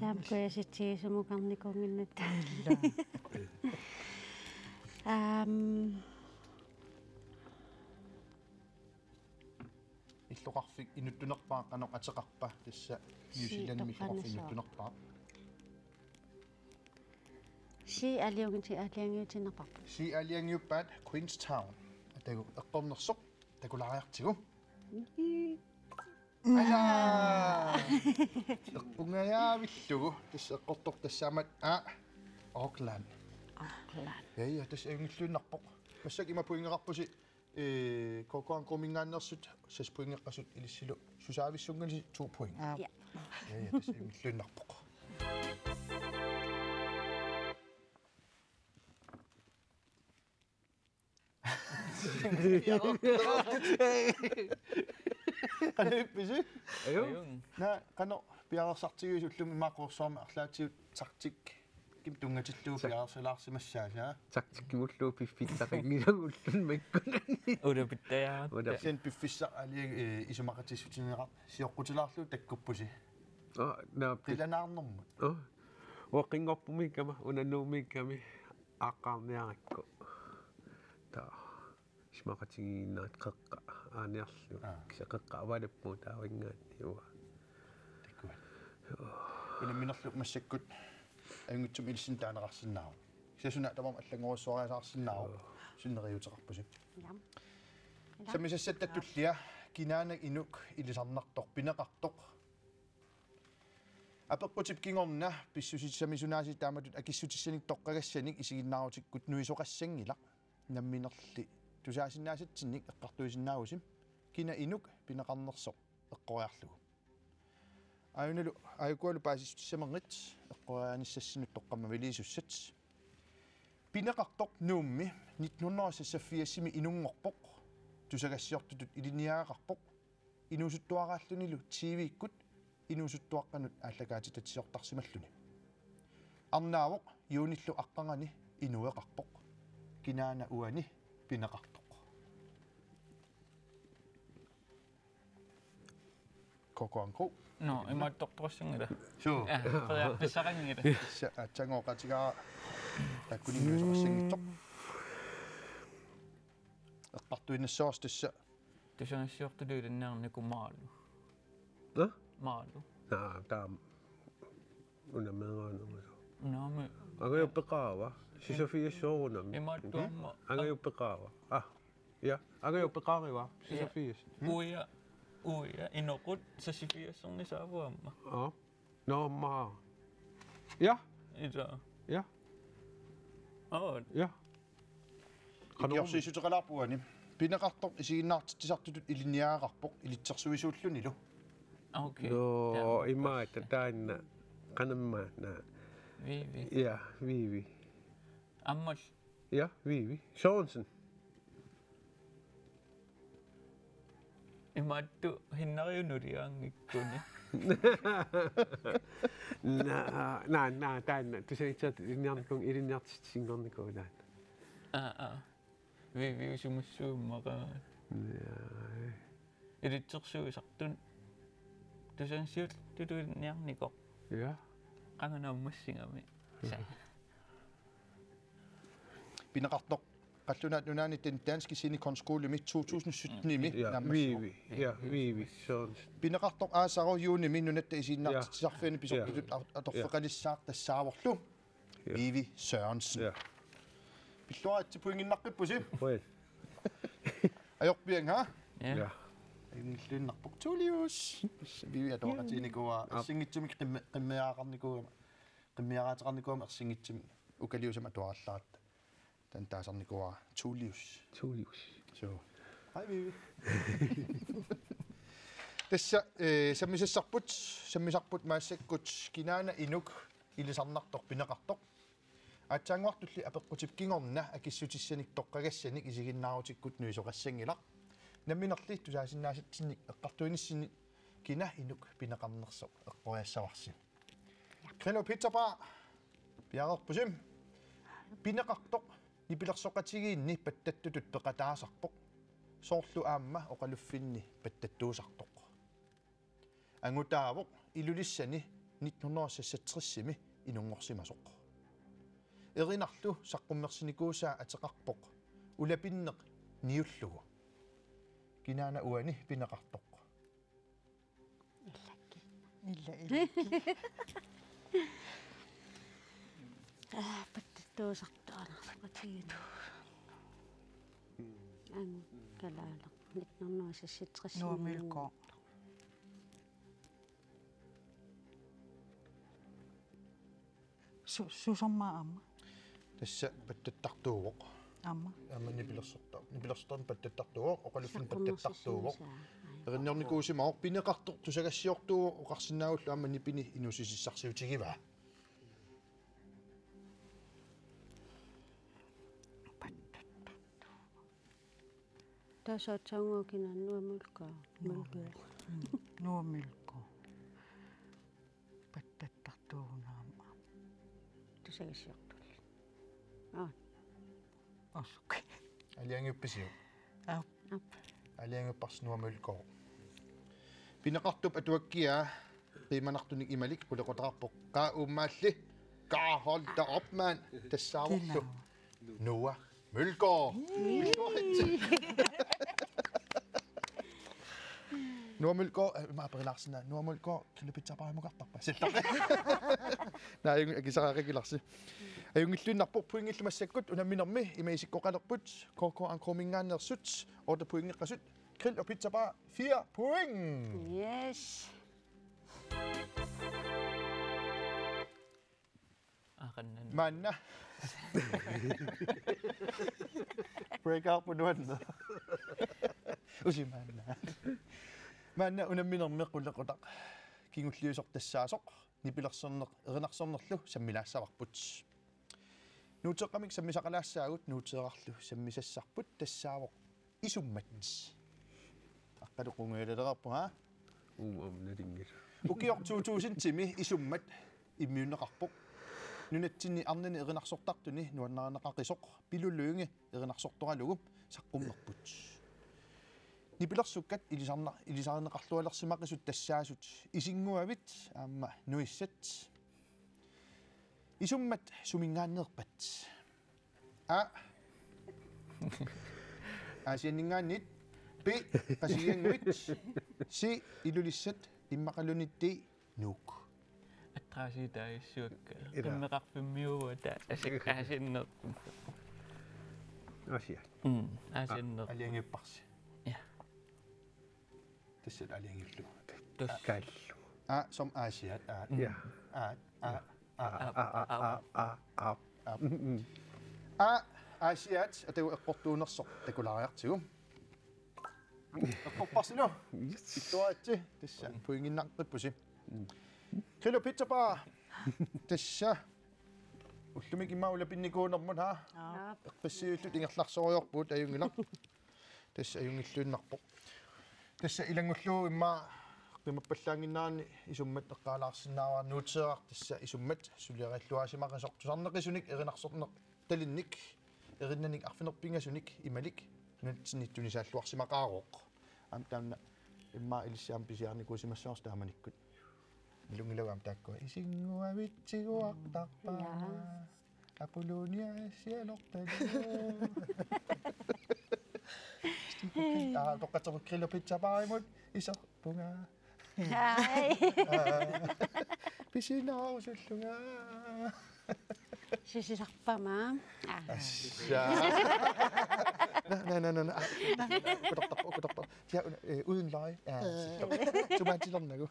Taama kujasitsisumukarnikuunnginnattaa. Aam, Illoqarfik inuttunerpaaq qanoq ateqarpa? Tassa New Zealandimi illoqarfik inuttunerpaaq. Si aliuguti aliangiutinnerparput. Si aliangiuppaat Queenstown. Atagu eqqornersoq takulaariartigu. Ajaa! Eqqungajaavillugu tassa eqqortoq tassaammat A, Auckland. Auckland. Ja, ja, tassa ajunngilluinnarpoq. Massakkut ima pointeqarpusi, ee, K K R K-minngaanneersut seks pointeqasut ilissilu susaavissunnganisi to point. Aap. Ja. Ja, ja, tassa ajunngilluinnarpoq. Qanoq ippisi? Ajunngilaq. Naa, qanoq piareersartigiviuk ullumi imaak quersuarmi arlaatigut taktik kim tunngatillugu piareersalaarsimassaasa? Taktikkimullu piffissaqanngilagut ulluni makkunani. Ulapittajaa. Sen piffissaq aliak, eh, isumaqatissutigineqartoq sioqqutilaarlugu takkuppusi. Aa, naappi. Qilanaarnermut. Aa. Uaqqinngorpumiikkama, una Nuummiikkami, aaqqaarniarakku. Taa. Isumaqatigiinnaat qeqqa aaniarlu. Aa. Kisianni qeqqa avalappoq taavanngaanniit uanga. Takuat. Unamminerlu massakkut ajunngitsumik ilissinnut taaneqarsinnaavoq. Kisianni suna tamarmi allanngorujussuariasaarsinnaavoq. Joo. Sinneriuteqarpusi. Jam. Sammisassatta tullia kinaana inuk ilisarnartoq pineqartoq. Apeqqutip kingorna pissusissami sunaasiit taamatut akissutissanik toqqagassanik isiginnaarutikkut nuisoqassanngilaq. Namminerli tusaasinnaasatsinnit eqqartuisinnaavusi kina inuk pineqarnersoq eqqoriarlugu. Aajunalu, aajukualu paasissutissaminnik eqqorianissassinnut toqqammaviliisussat. Pineqartoq Nuummi nitten hundrede og seksogfirsimi inunngorpoq tusagassiortutut ilinniagaqarpoq inuusuttuaraallunilu T V-kkut inuusuttuaqqanut aallakaatitatsiortarsimalluni. Arnaavoq juunillu aqqarani inueqarpoq. Kinaana uani pineqartoq. K K R K. Nå, imaattortorsinngilaq. Suu. Ja, periarfissaqanngilaq. Sa atsangooqatigaa takkuninngusoqassanngitsoq. Eqqartuinnassavarsi tassa. Tusagassiortutut ilinniarnikuuvoq Malu. Nå? Malu. Naa, taama. Una meeraanera. Naamik. Angajuppeqarava? Seksogfirs soorunami. Imaattuarma. Angajuppeqarava? Ah. Ja, angajuppeqarava? Seksogfirs. Uia, uia, inoqut seksogfirs-ernisaavugut aamma. Aa. Nå, ma. Ja, Ila. Ja, Aat. Ja. Qanoq- Ikiorsiissuteqalaarpoq uani. Pineqartoq isiginnaartitsisartutut ilinniagaqarpoq ilitsersuisuullunilu. Okay. Nå, Taama imaat passa. Taanna. Qanormaa. Vivi. Ja, Vivi. Ammal. Ja, Vivi Sørensen. Imaattoq Hinnariunuliaanngikkuni. Na, na, na, Taanna. Tusagitsaat ilinniarnikuuvunga, ilinniartitsisinngornikuuvunga Taanna. Aa, aa. Vivi usimassuummaqaat. Ja. Ilitsersuisartut. Tusagassiuut tuluinniarnikoq. Ja. Qanga naammassigami. Sa. Pineqartoq Qallunaat Nunaanni Den Danske Scenekunstskolemik to tusind sytten-imi Ja, naammassivoq. Vivi. Ja, Vivi Sørensen. Pineqartoq aasaru juunimi Nunatta Isiginnaartitsisarfiani pisortutut Ja. at-, atorfeqalissaaq tassaavorlu. Ja. Vivi Sørensen. Ja. Pilluaritsi pointinnaqqippusi. Well. Ajorpianga. Ja. Ja. Ajunngilluinnarpoq Tuulius. Vivi atuaqatiginikuuaa. Ersinngitsumik qimme-, qimmeqarnikuugama. Qimmeqarnikuugama ersinngitsumik ukaliusama atuarallaratta. Taanna taasarnikuuara Tuulius. Tuulius. So. Hej Vivi. Tassa eh, sammisassarput, sammisarput massakkut kinaana inuk ilisarnartoq pineqartoq. Aatsaannguartulli apeqqutip kingorna akissutissanik toqqagassanik isiginnaarutikkut nuisoqassanngilaq. Namminerli tusaasinnaasatsinnik eqqartuinissinni kina inuk pineqarnersoq eqqoriassavarsi. Grillo Pizza Bar. Piareerpusi. Pineqartoq nipilersoqatigiinni pattattutut peqataasarpoq. Soorlu aamma oqaluffinni pattattuusartoq. Angutaavoq Ilulissani nitten hundrede og seksogtres-imi inunngorsimasoq. Erinarlu saqqummersinikuusaa ateqarpoq Ulapinneq niullugu. Kinaana uani pineqartoq? Illa, illa. Aa, pattattuusartoq alarpatigilu. Ang kalaaleq. Nitten hundrede og seksogtres. Nuumilko. Su-, susormaa aamma. Tassa pattattartuuvoq. Aamma. Aamma nipilersorta-, nipilersortarneq pattattartuuvoq, oqaluffik pattattartuuvoq. Erinarnikuusimavoq, pineqartoq tusagassiortuuvoq, oqarsinnaagullu aamma nipini inuussutissarsiutigivaa. Tasaatsaanguakina Nuumilko. Milko. Nuumilko. Pattattartuunaama. Tusagassiortuulluni. Aa. Osuki. Aliangiuppisiuk? Aa. Aap. Aliangiupparsi Nuumilko. Pineqartup atuakkiaa qiimanartunik imalik qulequtaqarpoq. Qaa uummaalli. Qaa, hold da op, mand. Tassaavorlu. Kina. Noah Mølgaard. Noah Mølgaard, eh, ima aperilaarsinnaavara, Noah Mølgaard, Grillo Pizza Bar-imukartarpa? Sallaq. Naa, ajunngilaq, akisaqaqilarsi. Ajunngilluinnarpoq, pointillu massakkut unamminermi ima isikkoqalerput, K K Ankruminngaanneersut, otte pointeqasut, Grillo Pizza Bar, fire point. Yes. Aqannan. Maanna. Breakout på nuanne. Usi maanna. Maanna unamminermi qulequtaq kingulliusoq tassaasoq nipilersorneq erinarsornerlu sammilaassavarput. Nuuteeqqamik sammisaqalaassaagut, nuuteerarlu sammisassarput tassaavoq isummat. Aqqalu qungujalalereerpoq, haa? Uum, aamma nalinngilaq. Ukioq to tusind-imi isummat immiunneqarpoq. Nunatsinni arnani erinarsortartuni nuannarineqaqisoq Pilu Lynge erinarsortoralugu saqqummerput. Nipilersukkat ilisarna-, ilisarineqarlualersimaqisut tassaasut isinnguavit aamma nuissat. Isummat suminngaanneerpat? A. Aasianninngaanniit. B. Qasigiannguit. C. Ilulissat. Immaqaluunniit D. Nuuk. Attraasiitaajussuakka. Ila. Qimmeqarfimmiuuata asik aasiinnerput. Asia. Mm, aasiinnerput. Aliangiupparsi. Ja. Tassa aliangiullugu. Tassa. Kaallu. A som Aasiaat. A. Ja. A. A. A, a, a, a, a. A. A. Aasiaat atagu eqqortuunersoq takulaariartigu. Eqqorparsi nu. Ittuaritsi. Tassa pointinnarpippusi. Grillo Pizza Bar. Tassa. Ullumi immaqa ulapinnikuunermut, haa? Aap. Eqqissiillu ingerlarsoriorpugut, ajunngilaq. Tassa ajunngilluinnarpoq. Tassa ilanngullugu immaqa qimappallaannginnerani isummat eqqaalaarsinnaavara Nuuteeraq tassa isummat suliariilluarsimaqasoq tusarneqisunik erinarsorneq talinnik erinnanik arfineq-pingasunik imalik nunatsinni tunisaalluarsimaqaarooq. Aamma taanna immaqa ilissi aamma pisiarinikuusimassavarsi taamanikkut. Nalunngilagut aamma taakkua isinnguavitsiguartarpaa. Jaa. Apollonia sianertalu. Aa, toqqatsaquk Grillo Pizza Barimut iserpunga. Ai. Aa, pisinaarusullunga. Susisarpama. Aa. Assa. Na, na, na, na, na. Kutortarpa, kutortarpa. Ja, eh, uden løg. Ja, så. Tomatilernaagu.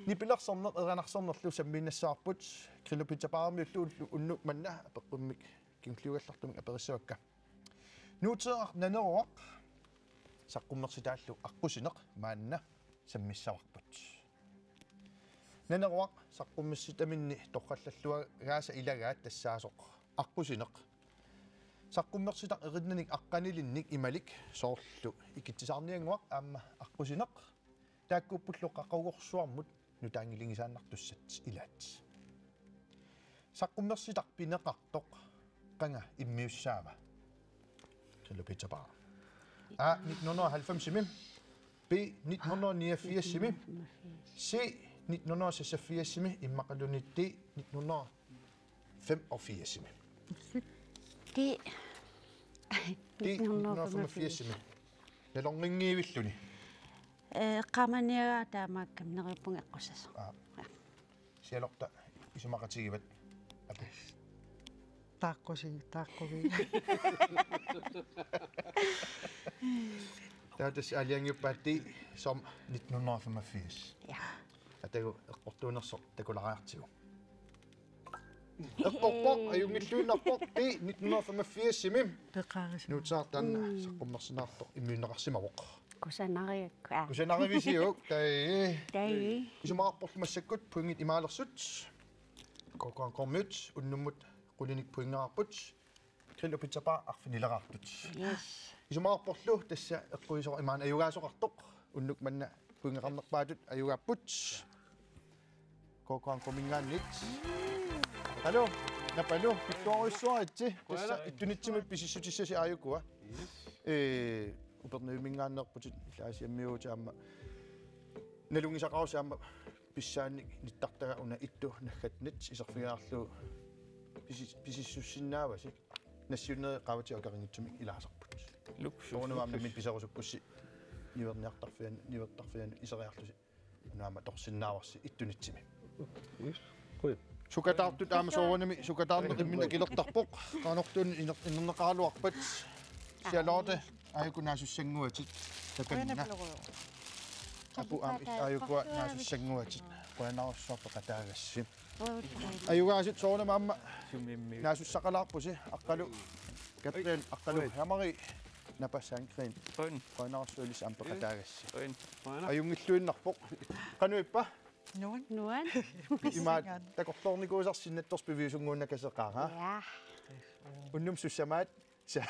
Nipilersorneq erinarsornerlu sammiinnassavarput, Grillo Pizza Barimiullu ullu-, unnuk manna apeqqummik kingulliugallartumik aperissavakka. Nuuteeraq Naneruaq saqqummersitaallu aqqusineq maanna sammissavarput. Naneruaq saqqummersitaminni torrallalluagaasa ilagaat tassaasoq aqqusineq. Saqqummersitaq erinnanik aqqanilinnik imalik soorlu ikittisaarniannguaq aamma aqqusineq. Taakkuuppullu qaqugorsuarmut nutaanngiligisaannartussat ilaat. Saqqummersitaq pineqartoq qanga immiussaava? Grillo Pizza Bar. A nitten hundrede og halvfemsimi. B nitten hundrede og niogfirsimi. C nitten hundrede og seksogfirsimi. Immaqaluunniit D nitten hundrede og femogfirsimi. Det... D nitten hundrede og femogfirsimi. Nalorninngiivilluni. Eh, qamaniaga taamaakkami neriuppunga eqqussasoq. Aa. Sialorta isumaqatigivat. Apu. Taakkusi, taakkuvi. Taava tassa aalajangiuppaat D som nitten hundrede og femogfirs. Ja. Atagu eqqortuunersoq takulaariartigu. Eqqorpoq, ajunngilluinnarpoq, D nitten hundrede og femogfirsimi. Peqaarisi. Nuuteeraq taanna saqqummersinaartoq immiunneqarsimavoq. Kusanariakku. Aa. Kusanarivisiuk, tai. Tai. Isumaqarporlu massakkut pointit imaalersut. K K N K-miut unnummut qulinik pointeqarput. Grillo Pizza Bar arfinileraartut. Yes. Isumaqarporlu tassa eqquisoq imaanna ajugaasoqartoq. Unnuk manna pointeqarnerpaatut ajugaapput. K K N K-minngaanniit. Hallo, Napalu, pittuarujussuaritsi. Tassa ittunitsimut pisissutissasi aajukua. Ee, Upernavimminngaanneerputit, ila Aasiammiuuvutit aamma. Nalunngisaqarussi aamma pissaannik nittartagaa una ittu naggatnit iserfigiarlugu pisi-, pisissussinnaavasi. Nassiunnerit qaavatit akeqanngitsumik ilaasarput. Luksus, soorunami aamma luksus. Nammineq piserusukkussi niuerniartarfian-, niuertarfianut iseriarlusi. Una aamma torsinnaavarsi ittunitsimi. Yes. Good. Sukataartut aamma soorunami sukataarneq imminut akilertarpoq. Qaanortuun iner-, inerneqaraluarpat. Charlotte, aajuku naasussannguatit. Takanna. Apu aamma aajuku naasussannguatit. Qujanarsuaq peqataagassi. Ajugaasut soorunami aamma naasussaqalaarpusi. Aqqalu Katrine, aqqalu Oi. Hamari, Napa Sandgreen. Qujan. Qujanarsuaq ilissi aamma peqataagassi. Qujan. Ajunngilluinnarpoq. Qanoq ippa? Nuan. Nuan. Imaat takorloornikuusarsi sinnattoorsuaq piviusunnguunnakaseqaara. Ja. Unnuk sussamaat. Sa.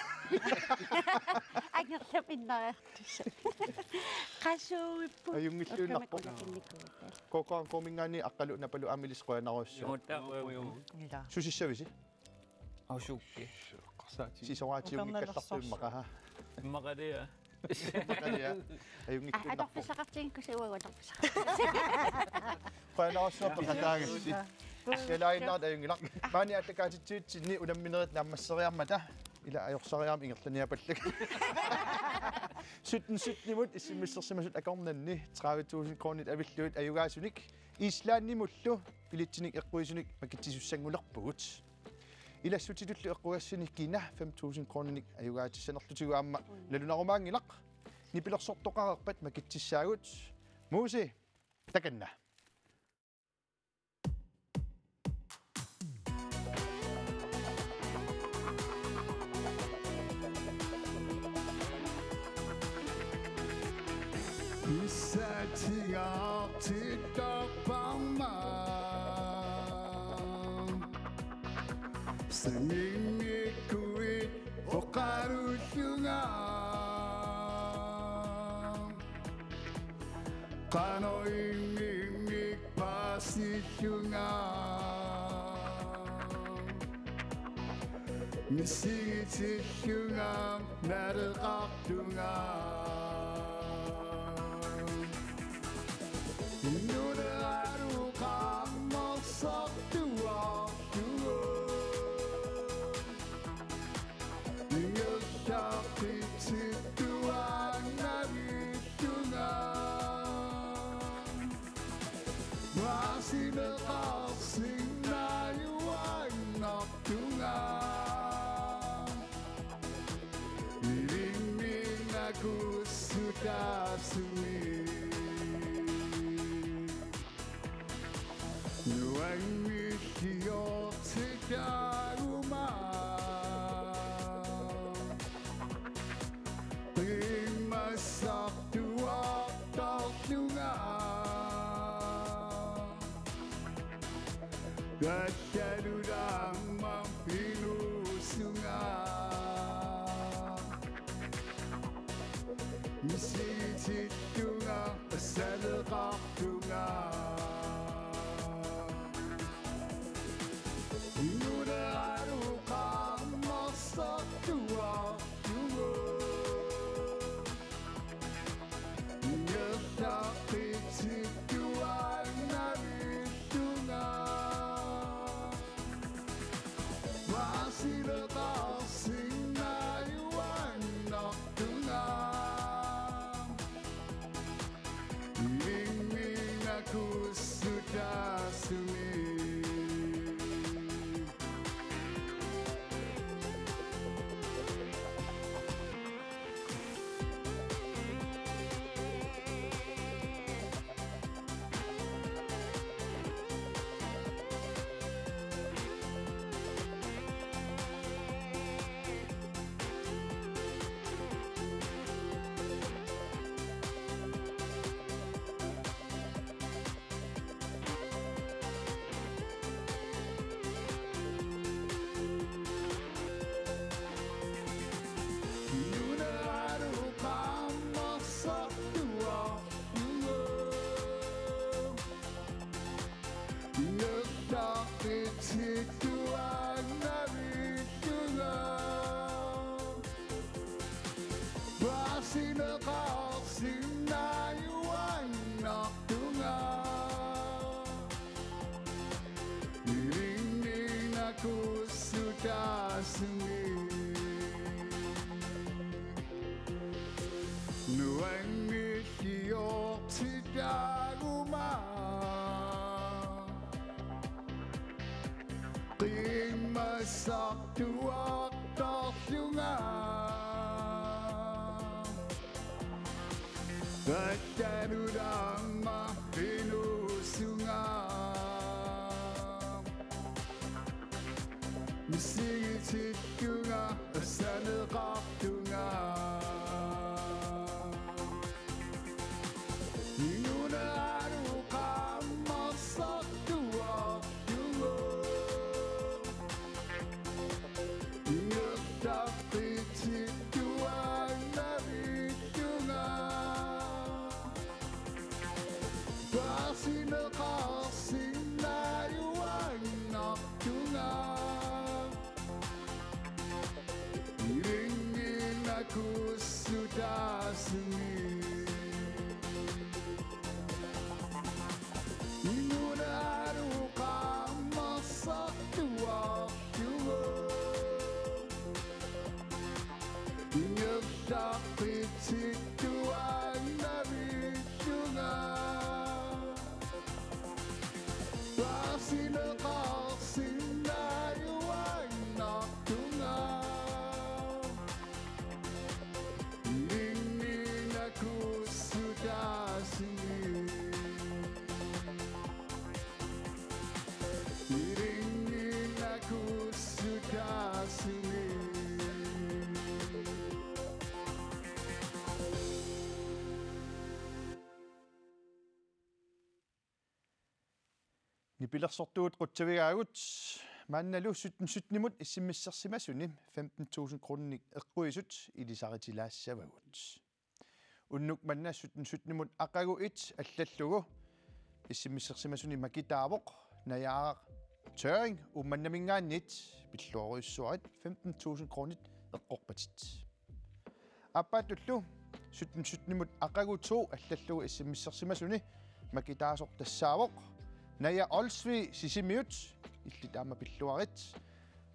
Angerlapinnariartussaq. Qasuuipput. Ajunngilluinnarpoq. Ullumikkut ulapinnikuuvugut. K K N K-minngaanniit Aqqalu Napalu aamma ilissi qujanarsuaq. Juuta. Ila. Susissavisi? Ausukki. Sisoraatiunngikkallartuimmaqaha. Immaqalia. Immaqalia. Ajunngilluinnarpoq. Atorfissaqartiginngikkisi uagut atorfissaqartiginngikkisi. Qujanarsuaq peqataagassi. Sialaaginnarluta ajunngilaq. Maani aallakaatitsivitsinni unamminerit naammasseriarmata. Ila ajorsariarama ingerlaniapallak. Sytten sytten-imut issimmissersimasut akornanni tredive tusind kronit avillugit ajugaasunik Islandimullu bilitsinik eqquisunik makitsisussanngulerpugut. Ilassutitullu eqqugassani kina fem tusind kroninik ajugaatissanerlutigu aamma nalunarumaanngilaq. Nipilersortoqareerpat makitsissaagut. Muusi. Takanna. Pissaatigaartittarparma. Sanimmikkuit oqarullunga. Qanoq immimmik paasillunga. Misigitillunga naleqartunga. Nunaraalu qaammarsartuarlugu. Ingerlaqqitittuaannavillunga. Maasimeqarsinnaajuaannartunga. Ilimmiinnakuussutaasumik. Nuannissiortitaaguma. Qimmassartuartarlunga. Allanut aamma inuusunga. Misigitillunga, saleqartunga. Nunaraalu qaammarsartuarlugu. Ingerlaqqitittuaannavillunga. Maasimeqarsinnaajuaannartunga. Ilimmiinnakuussutaasumik. Nunaraalu qaammarsartuarlugu. Ingerlaqqitittuaannavillunga. Maasimeqarsinnaajuaannartunga. Ilimmiinnakuussutaasumik. Nuannissiortitaaguma. Qimmassartuartarlunga. Allanut aamma inuusunga. Misigitillunga, saleqartunga. Nunaraalu qaammarsartuarlugu. Ingerlaqqitittuaannavillunga. Maasimeqarsinnaajuaannartunga. Ilimmiinnaku Nipilersortugut qutsavigaagut, maannalu sytten sytten-imut S M S-ersimasuni femten tusind kroninik eqquisut ilisaritsilaassavagut. Unnuk manna sytten sytten-imut aqagu et allallugu S M S-ersimasuni makitaavoq Najaaraq Tøring Uummannaminngaanniit, pilluarujussuarit femten tusind kronit eqqorpatit. Aappaattullu sytten sytten-imut aqagu to allallugu S M S-ersimasuni makitaasoq tassaavoq Naja Olsvig Sisimiut, illit aamma pilluarit,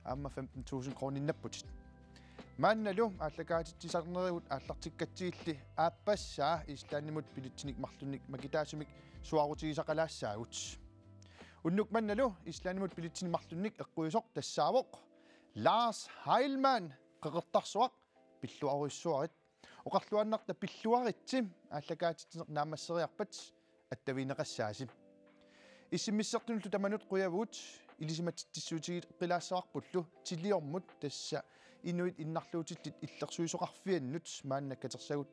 aamma femten tusind kroninnapputit. Maannalu aallakaatitsisarnerigut aallartikkatsigilli aappassaa Islandimut billetsinik marlunnik makitaasumik suaarutigisaqalaassaagut. Unnuk mannalu Islandimut billetsinik marlunnik eqquisoq tassaavoq Lars Heilmann, Qeqertarsuaq, pilluarujussuarit. Oqarluinnarta pilluaritsi aallakaatitsineq naammasseriarpat attavigineqassaasi. S M S-ertunullu tamanut qujavugut, ilisimatitsissuutigeqqilaassavarpullu Tiliormut, tassa inuit innarluutillit illersuisoqarfiannut, maanna katersagut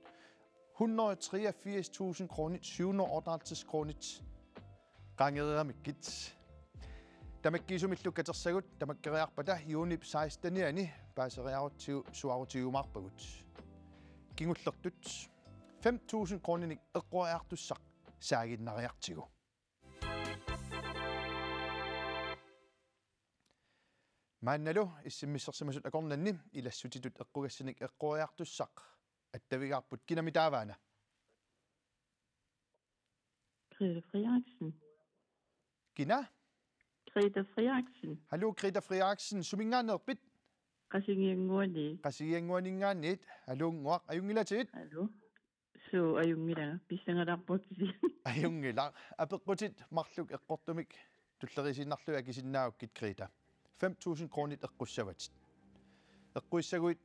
hundrede treogfirs tusind kronit, syv hundrede otteoghalvtreds kronit qaangereeramikkit. Tamakkiisumillu katersagut tamakkeriarpata juunip sekstenianni paaseriarutsigu suaarutigiumaarpagut. Kingullertut fem tusind kroninik eqqoriartussaq saaginnariartigu. Maannalu S M S-ersimasut akornanni ilassutitut eqqugassanik eqqoriartussaq attavigaarput. Kinami taavaana? Grete Frederiksen. Kina? Grete Frederiksen. Hallo, Grete Frederiksen. Suminngaanneerpit? Qasigiannguani. Qasigiannguaninngaanniit. Haluunnguaq, ajunngilatit? Hallo. Suu, ajunngilanga. Pissangalarput kisianni. Ajunngilaq. Apeqqutit marluk eqqortumik tulleriiinnarlugit akisinnaagukkit, Grete. Fem tusind kronit eqqussavatit. Eqquissaguit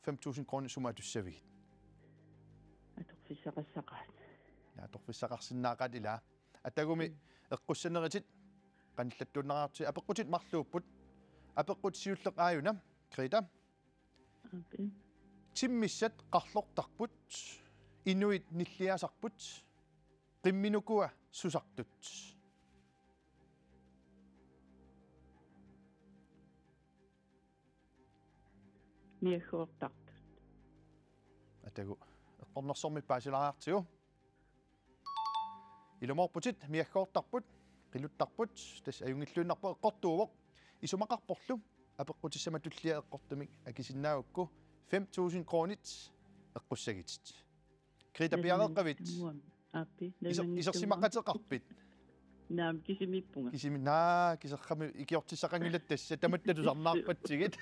fem tusind kronit sumut atussavigit? Atorfissaqassaqaat. Ja, atorfissaqarsinnaaqaat ilaa. Atagumi eqqussaneritit qanillattuunnaariartigit. Apeqqutit marluupput. Apeqqut siulleq aajuna, Grete. Aappi. Timmissat qarlortarput, inuit nilliasarput, qimminukua susartut. Miaggoortartut. Atagu eqqornersormi paasilaariartigu. Ilumoorputit, miaggoortarput, qiluttarput, tassa ajunngilluinnarpoq, eqqortuuvoq. Isumaqarporlu apeqqutissamik tullia eqqortumik akisinnaagukku fem tusind kronit eqqussagitit. Grete, piareeqqavit? Aappi. Iser-, isersimaqateqarpit? Naamik, kisimiippunga. Kisimi-, naa, kiserrami ikiortissaqanngilat tassa, tamatta tusarnaarpatsigit.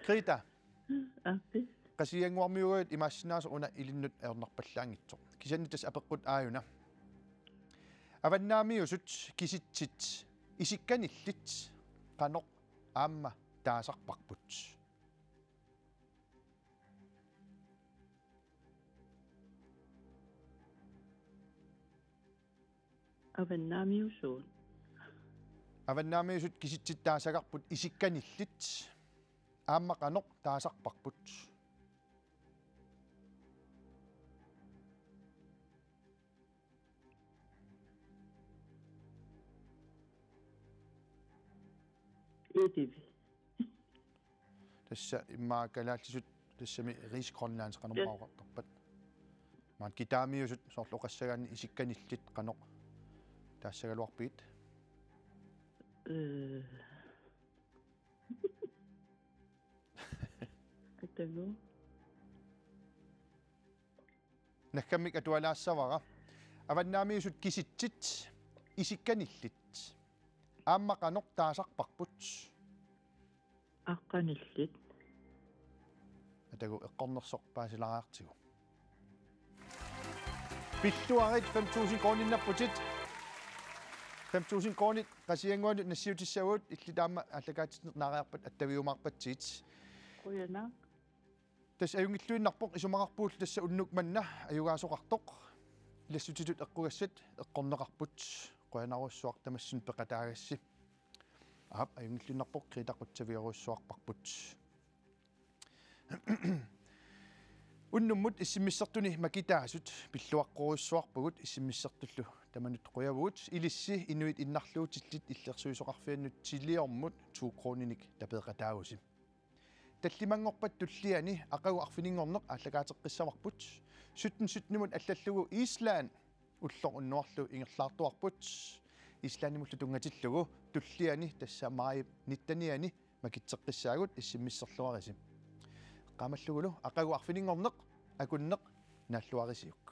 Grete. Aappi. Qasigiannguarmiuugatta imaassinnaasoq una ilinnut ajornarpallaanngitsoq. Kisianni tassa apeqqut aajuna. Avannaamiusut kisitsit isikkanillit qanoq aamma taasarparput? Avannaamiusut. Avannaamiusut kisitsit taasagarput isikkanillit. Aamma qanoq taasarparput? Edevi. Tassa immaqa kalaallisut tassami Rigsgrønlandsk qanormaa oqartarpat. Maani kitaamiusut soorlu oqassagaanni isikkanillit qanoq taassagaluarpigit? Øh. Atagu. Naggammik atualaassavara. Avannaamiusut kisitsit isikkanillit. Aamma qanoq taasarparput? Aqqanillit. Atagu eqqornersoq paasilaariartigu. Pilluarit fem tusind kroninnapputit. Fem tusind kronit Qasigiannguanut nassiutissavagut, illit aamma aallakaatitsineq naariarpat attaviumaarpatsigit. Qujanaq. Tassa ajunngilluinnarpoq, isumaqarpugullu tassa unnuk manna ajugaasoqartoq. Ilassutitut eqqugassat eqqorneqarput. Qujanarujussuaq tamassinnut peqataagassi. Aap, ajunngilluinnarpoq, Grete qutsavigerujussuarparput. Unnummut S M S-ertuni makitaasut pilluaqqorujussuarpagut, S M S-ertullu Tamanut qujavugut. Ilissi inuit innarluutillit illersuisoqarfiannut tiliormut to kroninik tapeeqataavusi. Tallimanngorpat tulliani aqagu arfininngorneq aallakaateqqissavarput. Sytten syttenimut allallugu Island ulloq unnuarlu ingerlaartuarput. Islandimullu tunngatillugu tulliani tassa maajip nitteniani makitseqqissaagut, S M S-erluarisi. Eqqaamallugulu aqagu arfininngorneq akunneq naalluarisiuk.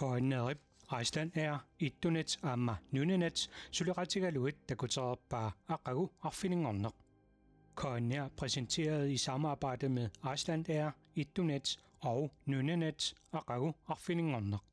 K N R-ip Icelandair Ettunet aamma Nunanet suleqatigalugit takutereerpaa aqagu arfininngorneq. K N R præsenterede i samarbejde med Icelandair, Ettunet og Nunanet aqagu arfininngorneq.